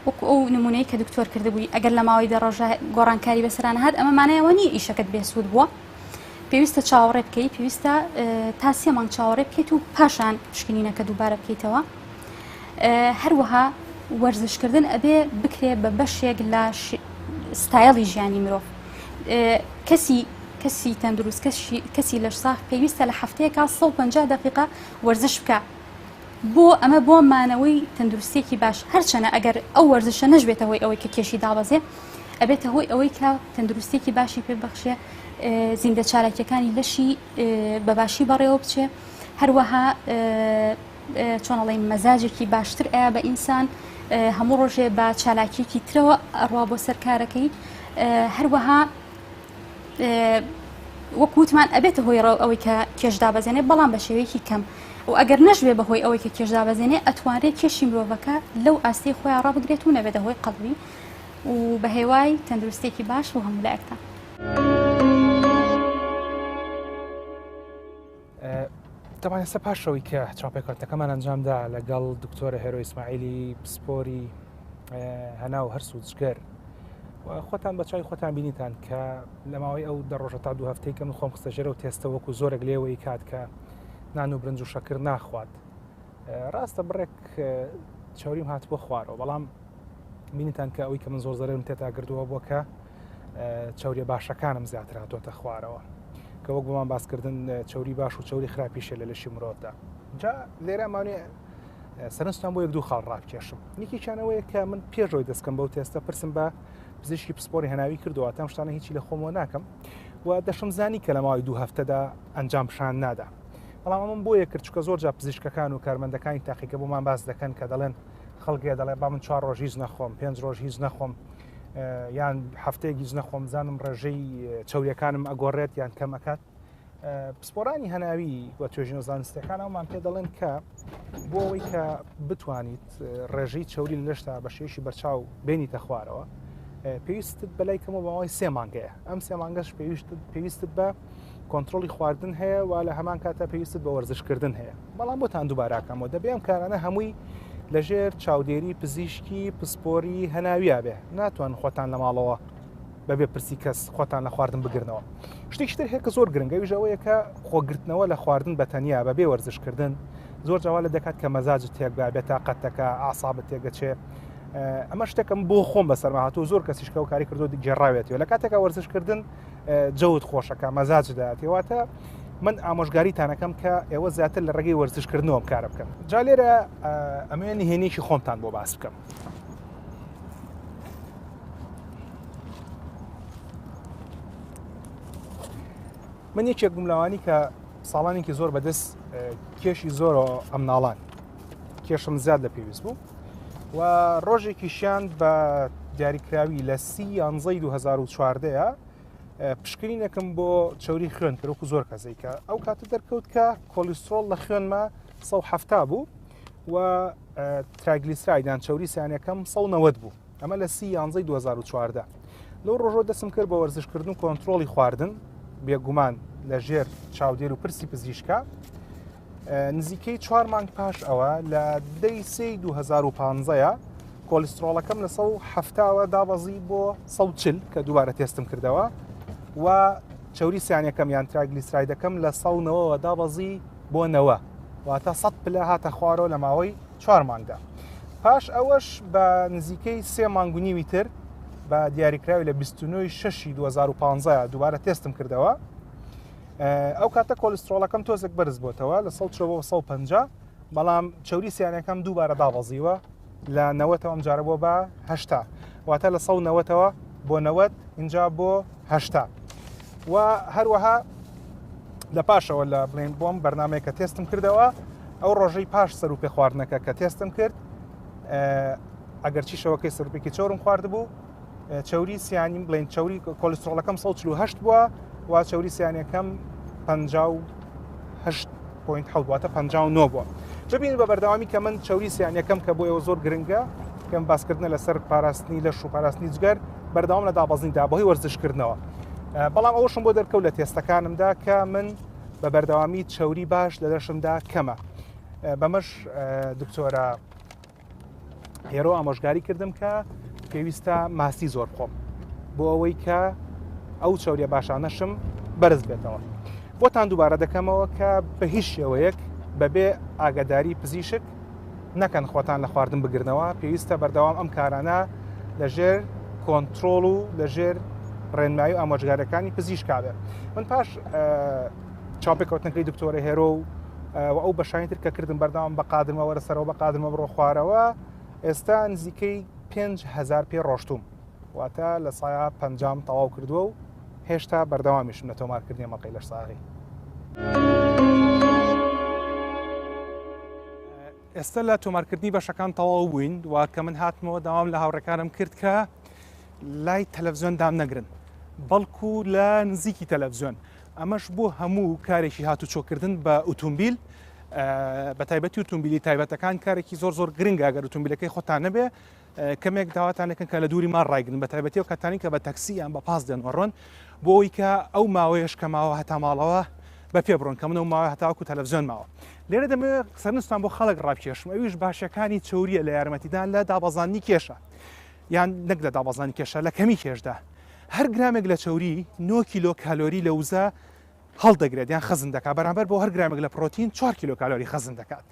Speaker 2: وەکو ئەو نمونەی کە دکتۆر کردبووی ئەگەر لە ماوەی دە ڕۆژە گۆڕانکاری بەسەرانە هات ئەمە مانای ئەوە نییە ئیشەکەت بێسوود بووە پێویستە چاوەڕێ بکەیت پێویستە تا سێ مانگ چاوەڕێ بکەیت و پاشان پشکنینەکە دووبارە بکەیتەوە هەروەها وەرزشکردن ئەبێ بکرێ بە بەشێک لە ستایڵی ژیانی مرۆڤ کەسی کەسی تەندروست کەسی لەش ساغ پێویستە لە هەفتەیەکا 150 دقیقە وەرزش بکە بۆ ئەمە بۆ مانەوەی تەندروستیەکی باش هەرچەنە ئەگەر ئەو وەرزشە نەشبێتە هۆی ئەوەی کە کێشی دابەزێ ئەبێتە هۆی ئەوەی کە تەندروستیەکی باشی پێ بەخشێ زیندە چالاکیەکانی لەشی بەباشی بەڕێوە بچێ هەروەها چۆن ئەڵێین مەزاجێکی باشتر ئەیا بە ئینسان هەموو ڕۆژێ بە چالاکیەکی ترەوە ئەڕوا بۆ سەر کارەکەی هەروەها وەک وتمان ئەبێتە هۆی ڕەو ئەوەی کە کێش دابەزێنێ بەڵام بە شێوەیەکی کەم و ئەگەر نەشبێ بەهۆی ئەوەی کە کێش دابەزێنێ ئەتوانرێت کێشی مرۆڤەکە لەو ئاستەی خۆیان ڕابگرێت و نەبێتە هۆی قەڵەوی و بە هێوای تەندروستێکی باش بۆ هەموو لایەکتان.
Speaker 1: تەبعەن ئێستا پاش ئەوەی کە چاوپێکەوتنەکەمان ئەنجامدا لەگەڵ دکتۆرە هێرۆ ئیسماعیلی پسپۆری هەناو هەرس و جگەر خۆتان بە چای خۆتان بینیتان کە لە ماوەی ئەو دە ڕۆژە تا دوو هەفتەی کە من خۆم خستە ژێرەوە تێستە وەکو زۆرێک لێوەی کات کە نان و برنج و شەکر ناخوات ڕاستە بڕێک چاوریم هات بۆ خوارەوە بەڵام بینیتان کە ئەوەی کە من زۆر زەرم تێتا کردووە بۆ کە چوریە باشەکانم زیاتر هاتۆتە خوارەوە کە وەک بۆمان باسکردن چوری باش و چوری خراپیشە لە لەشی مرۆڤدا جا لێرە مانێ سەرنجتان بۆ یەک دوو خاڵ ڕابکێشم یەکێکیانەوەیە کە من پێشەوەی دەستکەم بەو تێستە پرسم بە پزیشکی پسپۆری هەناوی کردووە تام شتانە هیچی لە خۆمەوە ناکەم و دەشم زانی کە لە ماوەی دوو هەفتەدا ئەنجام پیشان نادا بەڵام ئەمەم بۆیە کرد چکە زۆر جا پزیشکەکان و کارمەندەکانی تاقیگە بۆمان باس دەکەن کە دەڵێن خەڵکێ دەڵێ با من چوار ڕۆژ هیچ نەخۆم پێنج ڕۆژ هیچ نەخۆم یان هەفتەیەک هیچ نەخۆم زانم ڕێژەی چەوریەکانم ئەگۆڕێت یان کەم ئەکات پسپۆرانی هەناوی و توێژینە زانستەکان ئەومان پێ دەڵێن کە بۆ ئەوەی کە بتوانیت ڕێژەی چەوری لە لەشتا بە شێوەیەکی بەرچاو بێنیتە خوارەوە پێویستت بەلای کەمەوە ماوەی سێ مانگەیە ئەم سێ مانگەش پێویستت بە کۆنتترۆلی خواردن هەیە و لە هەمان کاتە پێویستت بە وەرزشکردن هەیە بەڵام بۆتان دووباراکەمەوە دەبێ ئەم کارانە هەمووی لەژێر چاودێری پزیشکی پسپۆری هەناویا بێ ناتوان خۆتان لە ماڵەوە بەبێ پرسی کەس خۆتان لە خواردن بگرنەوە شتێکی تر هەیە کە زۆر گرنگە ئەویش ئەوەیە کە خۆگرتنەوە لە خواردن بە تەنیا بەبێ وەرزشکردن زۆر جاوا لە دەکات کە مەزاجت تێک بە بێتاقەتەکە ئاسابت تێگەچێ ئەمە شتێکم بۆ خۆم بەسەرما هاتوو زۆر کەسیش کە کاری کردو گێڕاوێتەوە لە کاتێکا وەرزشکردن جەوت خۆشەکە مەزاج دەاتێواتە من ئامۆژگاریتانەکەم کە ئێوە زیاتر لە ڕێگەی وەرزشکردنەوە کارە بکەن جا لێرە ئەمەوێ نهێنیکی خۆمتان بۆ باس بکەم من یەکێک بووم لەوانی کە ساڵانێکی زۆر بەدەست کێشی زۆرەوە ئەمناڵان کێشم زیاد لە پێویست بوو و ڕۆژێکیشیان بە دیاریکراوی لە سی یانزەی 2014 پشکنینێکم بۆ چەوری خوێن کرد وەکو زۆر کەسێک کە ئەو کاتە دەرکەوت کە کۆلیسترۆڵ لە خوێنمە 170 بوو و triglyceride یان چەوری سیانەکەم 190 بوو ئەمە لە سی یانزەی 2014 لەو ڕۆژۆ دەسم کرد بە وەرزشکردن و کۆنتترۆڵی خواردن بێگومان لە ژێر چاودێر و پرسی پزیشکە نزیکەی چوار مانگ پاش ئەوە لە دەی سێی 2015 کۆلیسترۆڵەکەم لە 170ەوە دابەزی بۆ 140 کە دووبارە تێستم کردەوە و چەوری سیانەکەم یان triglyceride ەکەم لە 190ەوە دابەزی بۆ نەوە واتە 100 پلە هاتە خوارەوە لە ماوەی چوار مانگدا پاش ئەوەش بە نزیکەی سێ مانگ و نیوی تر بە دیاریکراوی لە 29 شەشی 2015 دووبارە تێستم کردەوە ئەو کاتە کۆلیسترۆڵەکەم تۆزێک بەرز بۆتەوە لە 140 بۆ 150 بەڵام چەوری سیانەکەم دووبارە دابەزیوە لە نەوەتەوە ئەم جارە بۆ بە هەشتا واتە لە 190ەوە بۆ 90 اینجا بۆ هەشتا و هەروەها لە پاشەوە لە بڵێن بۆم بەرنمەیە کە تێستم کردەوە ئەو ڕۆژەی پاش سەر و پێ خواردنەکە کە تێستم کرد ئەگەرچی شەوەکەی سەرپێکی چۆرم خواردبوو چەوری سیانیم بڵێن چەوری کۆلیسترۆڵەکەم 148 بووە و چەوری سیانەکەم 58.7 واتە 59 بووە ببین بە بەردەوامی کە من چەوری سیانەکەم کە بۆ ئێوە زۆر گرنگە کەم باسکردنە لەسەر پاراستنی لەش و پاراستنی جگەر بەردەوام لە دابەزیندا بەهۆی وەرزشکردنەوە بەڵام ئەوەشم بۆ دەرکەوت لە تێستەکانمدا کە من بە بەردەوامی چەوری باش لە لەشمدا کەمە بەمەش دکتۆرە هێرۆ ئامۆژگاری کردم کە پێویستە ماسی زۆر بخۆم بۆ ئەوەی کە ئەو چەوریە باشانەشم بەرز بێتەوە بۆتان دووبارە دەکەمەوە کە بە هیچ شێوەیەک بەبێ ئاگاداری پزیشک نەکەن خۆتان لە خواردن بگرنەوە پێویستە بەردەوام ئەم کارانە لەژێر کۆنتترۆل و لەژێر ڕێنمایی و ئامۆژگارەکانی پزیشکا بێت من پاش چاوپێکەوتنەکەی دکتۆرە هێرۆ و و ئەو بەشانی تر کە کردم بەردەوام بە قادرمە وەرە سەرەوە بە قادرمە بڕۆ خوارەوە ئێستا نزیکەی 5000 پێ ڕۆشتوم واتە لە سایا پەنجام تەواو کردووە و هێشتا بەردەوامیشم لە تۆمارکردنی مەڵقەی لەش ساغی. ئێستا لە تۆمارکردنی بەشەکان تەواو بووین و کە من هاتمەوە داوام لە هاوڕێکانم کرد کە لای تەلەڤزیۆن دام نەگرن بەڵکو لە نزیکی تەلەڤزیۆن ئەمەش بۆ هەموو کارێکی هاتوچۆکردن بە ئوتومبیل بە تایبەتی ئوتومبیلی تایبەتەکان کارێکی زۆر زۆر گرنگە ئەگەر ئوتومبیلەکەی خۆتان نەبێ کەمێک داواتان لەکەن کە لە دووری ماڵ ڕایگرن بە تایبەتی ئەو کاتانی کە بە تەکسی یان بە پاس دێن وەڕۆن بۆ ئەوی کە ئەو ماوەیەش کە ماوە هەتا ماڵەوە بە پێ بڕۆن کە من ئەو ماوە هەتاوەکو تەلەڤزیۆن ماوە لێرە دەمەوێت سەرنجتان بۆ خەڵک ڕابکێشم ئەویش باشەکانی چەوریە لە یارمەتیدان لە دابەزاندنی کێشە یان نەک لە دابەزاندنی کێشە لە کەمی کێشدا هەر گرامێک لە چەوری 9 کیلۆ کالۆری لە وزە هەڵدەگرێت یان خەزن دەکات بەرامبەر بۆ هەر گرامێک لە پرۆتین 4 کیلۆ کالۆری خەزن دەکات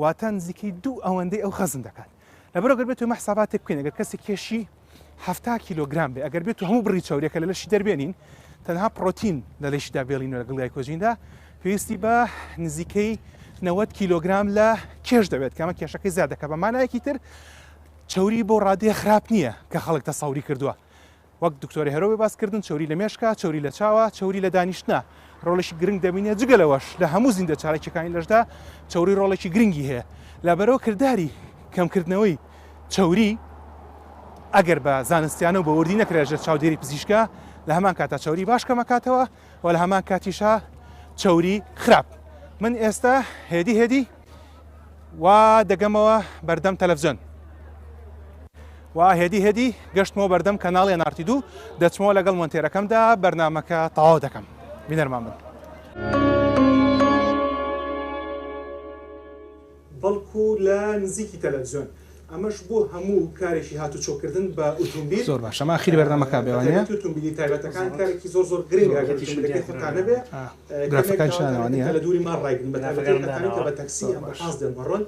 Speaker 1: واتە نزیکەی دوو ئەوەندەی ئەو خەزن دەکات لەبەرئەوە گەر بێت ئێمە حساباتێک بکەین ئەگەر کەسێک کێشی 70 کیلۆگرام بێ ئەگەر بێت هەموو بڕی چەوریەکە لە لەشی دەربێنین تەنها پرۆتین لە لەشیدا بێڵین و لەگەڵ گلایکۆجیندا پێویستی بە نزیکەی 90 کیلۆگرام لە کێش دەبێت کەمە کێشەکەی زیاد دەکات بە مانایەکی تر چەوری بۆ ڕادەیە خراپ نییە کە خەڵک تەسەوری کردووە وەک دکتۆرە هێرۆ بێ باس کردن چەوری لە مێشکە، چەوری لە چاوە، چەوری لە دانیشتنە ڕۆڵێکی گرنگ دەبینێت، جگە لەوەش لە هەموو زیندە چالاکیەکانی لەشدا چەوری ڕۆڵێکی گرنگی هەیە، لەبەرئەوە کرداری کەمکردنەوەی چەوری ئەگەر بە زانستیانە و بە وردی نەکرێت لەژێر چاودێری پزیشکا لە هەمان کاتا چەوری باش کەمەکاتەوە و لە هەمان کاتیشا چەوری خراپ. من ئێستا هێدی هێدی وا دەگەمەوە بەردەم تەلەفزیۆن وا هێدی هێدی گەشتمەوە بەردەم کەناڵی NRT دوو دەچمەوە لەگەڵ مۆنتێرەکەمدا بەرنامەکە تەواو دەکەم بینەرمان بن. بەڵکو لە نزیکی تەلەفزیۆن ئەمەش بۆ هەموو کارێکی هاتوچۆکردن بە ئوتومبیل
Speaker 4: زۆر باشە ئەمە ئاخیری بەرنامەکە بێ وانیە؟
Speaker 1: بەتایبەتی ئوتومبیلی تایبەتەکان کارێکی زۆر زۆر گرنگە ئەگەر ئوتومبیلەکەی خۆتان نەبێ کەمێک
Speaker 4: گرافەکانیشیان
Speaker 1: داواتان
Speaker 4: وانیە؟
Speaker 1: لە دووری ماڵ ڕایگرن بەتایبەتی ئەو کەسانەی کە بە تەکسی یان بە پاس دێن بەڕۆن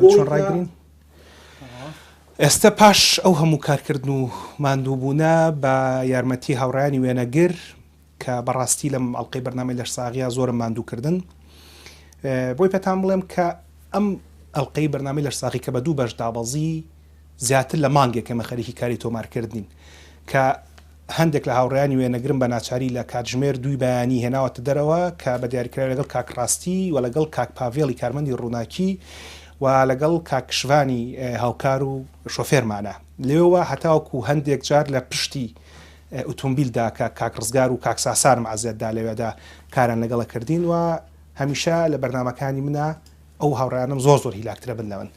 Speaker 1: بۆ
Speaker 4: چۆن
Speaker 1: ئەوەی کە
Speaker 4: ڕایگرین؟
Speaker 1: ئێستە پاش ئەو هەموو کارکردن و ماندووبوونە بە یارمەتی هاوڕێیانی وێنەگر کە بەڕاستی لەم ئەڵقەی بەرنامەی لەشساغیا زۆرم ماندوو کردن بۆی پێتان بڵێم کە ئەم ئەڵقەی بەرنامەی لەشساغی کە بە دوو بەش دابەزی زیاتر لە مانگێک ئێمە خەریکی کاری تۆمارکردنین کە هەندێک لە هاوڕێیانی وێنەگرم بە ناچاری لە کاتژمێر دووی بەیانی هێناوەتە دەرەوە کە بە دیاریکراوی لەگەڵ کاک ڕاستی و لەگەڵ کاک پاڤێڵی کارمەندی ڕووناکی و لەگەڵ کاک شڤانی هاوکار و شۆفێرمانە لەوێوە هەتاوەکو هەندێک جار لە پشتی ئوتومبیلدا کە کاک ڕزگار و کاک ساسارم عەزێت دا لەوێدا کاریان لەگەڵە کردین و هەمیشە لە بەرنامەکانی منا ئەو هاوڕێیانەم زۆر زۆر هیلاکترە بن لەمن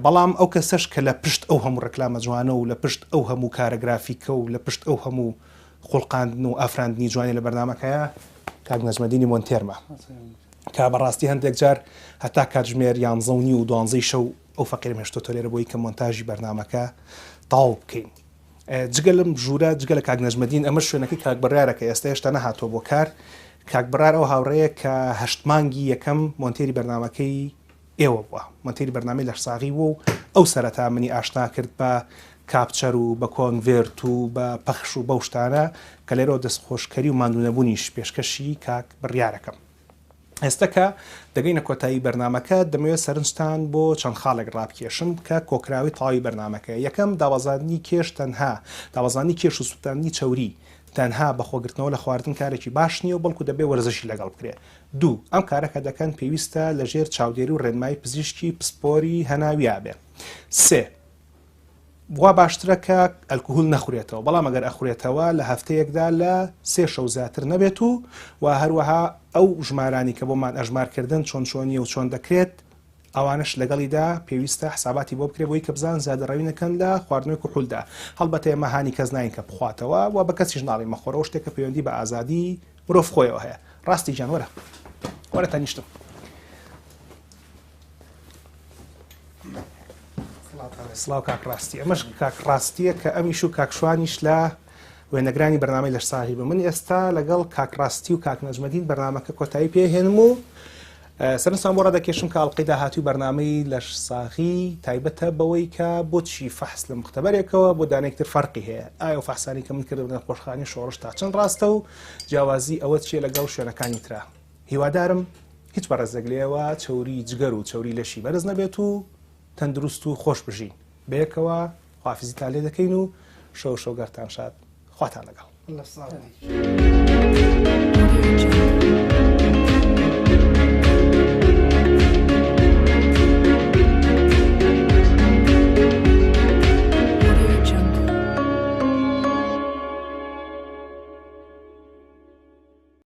Speaker 1: بەڵام ئەو کەسەش کە لە پشت ئەو هەموو ڕێکلامە جوانە و لە پشت ئەو هەموو کارە گرافیکە و لە پشت ئەو هەموو خوڵقاندن و ئافراندنی جوانی لە بەرنامەکەیە کاک نەجمەدینی مۆنتێرمە کە بەڕاستی هەندێک جار هەتا کاتژمێر یانزە و نیو و دوانزەی شەو ئەو فەقیرم هێشتۆتۆ لێرە بۆی کە مۆنتاژی بەرنامەکە تەواو بکەین. جگە لەم ژوورە جگە لە کاک نەجمەدین ئەمە شوێنەکەی کاک بڕیارە کە ئێستا هێشتا نەهاتووە بۆ کار کاک بڕار ئەو هاوڕێیە کە هەشت مانگی یەکەم مۆنتێری بەرنامەکەی ئێوە بووە مۆنتێری بەرنامەی لەشساغی بووە و ئەو سەرەتا منی ئاشنا کرد بە capture و بە convert و بە پەخش و بەو شتانە کە لێرەوە دەستخۆشکەری و ماندوونەبوونیش پێشکەشی کاک بڕیارەکەم. ئێستا کە دەگەینە کۆتایی بەرنامەکە، دەمەوێت سەرنجتان بۆ چەند خاڵێک ڕابکێشم کە کۆکراوەی تەواوی بەرنامەکەیە. یەکەم، دابەزاندنی کێش تەنها دابەزاندنی کێش و سوتاندنی چەوری تەنها بە خۆگرتنەوە لە خواردن کارێکی باش نییە و بەڵکو دەبێت وەرزشی لەگەڵ بکرێت. دوو، ئەم کارە کە دەکەن پێویستە لەژێر چاودێری و ڕێنمایی پزیشکی پسپۆری هەناویا بێ. سێ، وا باشترە کە ئەلکهول نەخورێتەوە، بەڵام ئەگەر ئەخورێتەوە لە هەفتەیەکدا لە سێ شەو زیاتر نەبێت و و هەروەها ئەو ژمارانی کە بۆمان ئەژمار کردن چۆن چۆنیە و چۆن دەکرێت ئەوانەش لەگەڵیدا پێویستە حساباتی بۆ بکرێت بۆی کە بزان زیادەڕەوی نەکەن لە خواردنەوەی کحولدا هەڵبەتە ئێمە هانی کەس ناین کە بخواتەوە و بە کەسیش ناڵێین مەخۆرەوە شتێکە پەیوەندی بە ئازادی مرۆڤ خۆیەوە هەیە ڕاستی گیان وەرە وەرە تەنیشتم سڵاو کاک ڕاستی ئەمەش کاک ڕاستیە کە ئەمیش و کاک شوانیش لە وێنەگرانی بەرنامەی لەشساغی بە من ئێستا لەگەڵ کاک ڕاستی و کاک نەجمەدین بەرنامەکە کۆتایی پێهێنم و سەرنجتان بۆ ڕادەکێشم کە ئەڵقەی داهاتووی بەرنامەی لەشساغی تایبەتە بەوەی کە بۆچی فەحس لە مختبەرێکەوە بۆ دانێکتر فەرقی هەیە ئایا فەحسانی کە من کردم لە نەخۆشخانەی شۆڕش تا چەند ڕاستە و جیاوازی ئەوە چییە لەگەڵ شوێنەکانی ترا هیوادارم هیچ بەڕێزێک لێوە چەوری جگەر و چەوری لەشی بەرز نەبێت و تەندروست و خۆش بژین بەیەکەوە خوافیزیتان لێ دەکەین و شەو شەوگەرتان شاد خواتان لەگەڵ.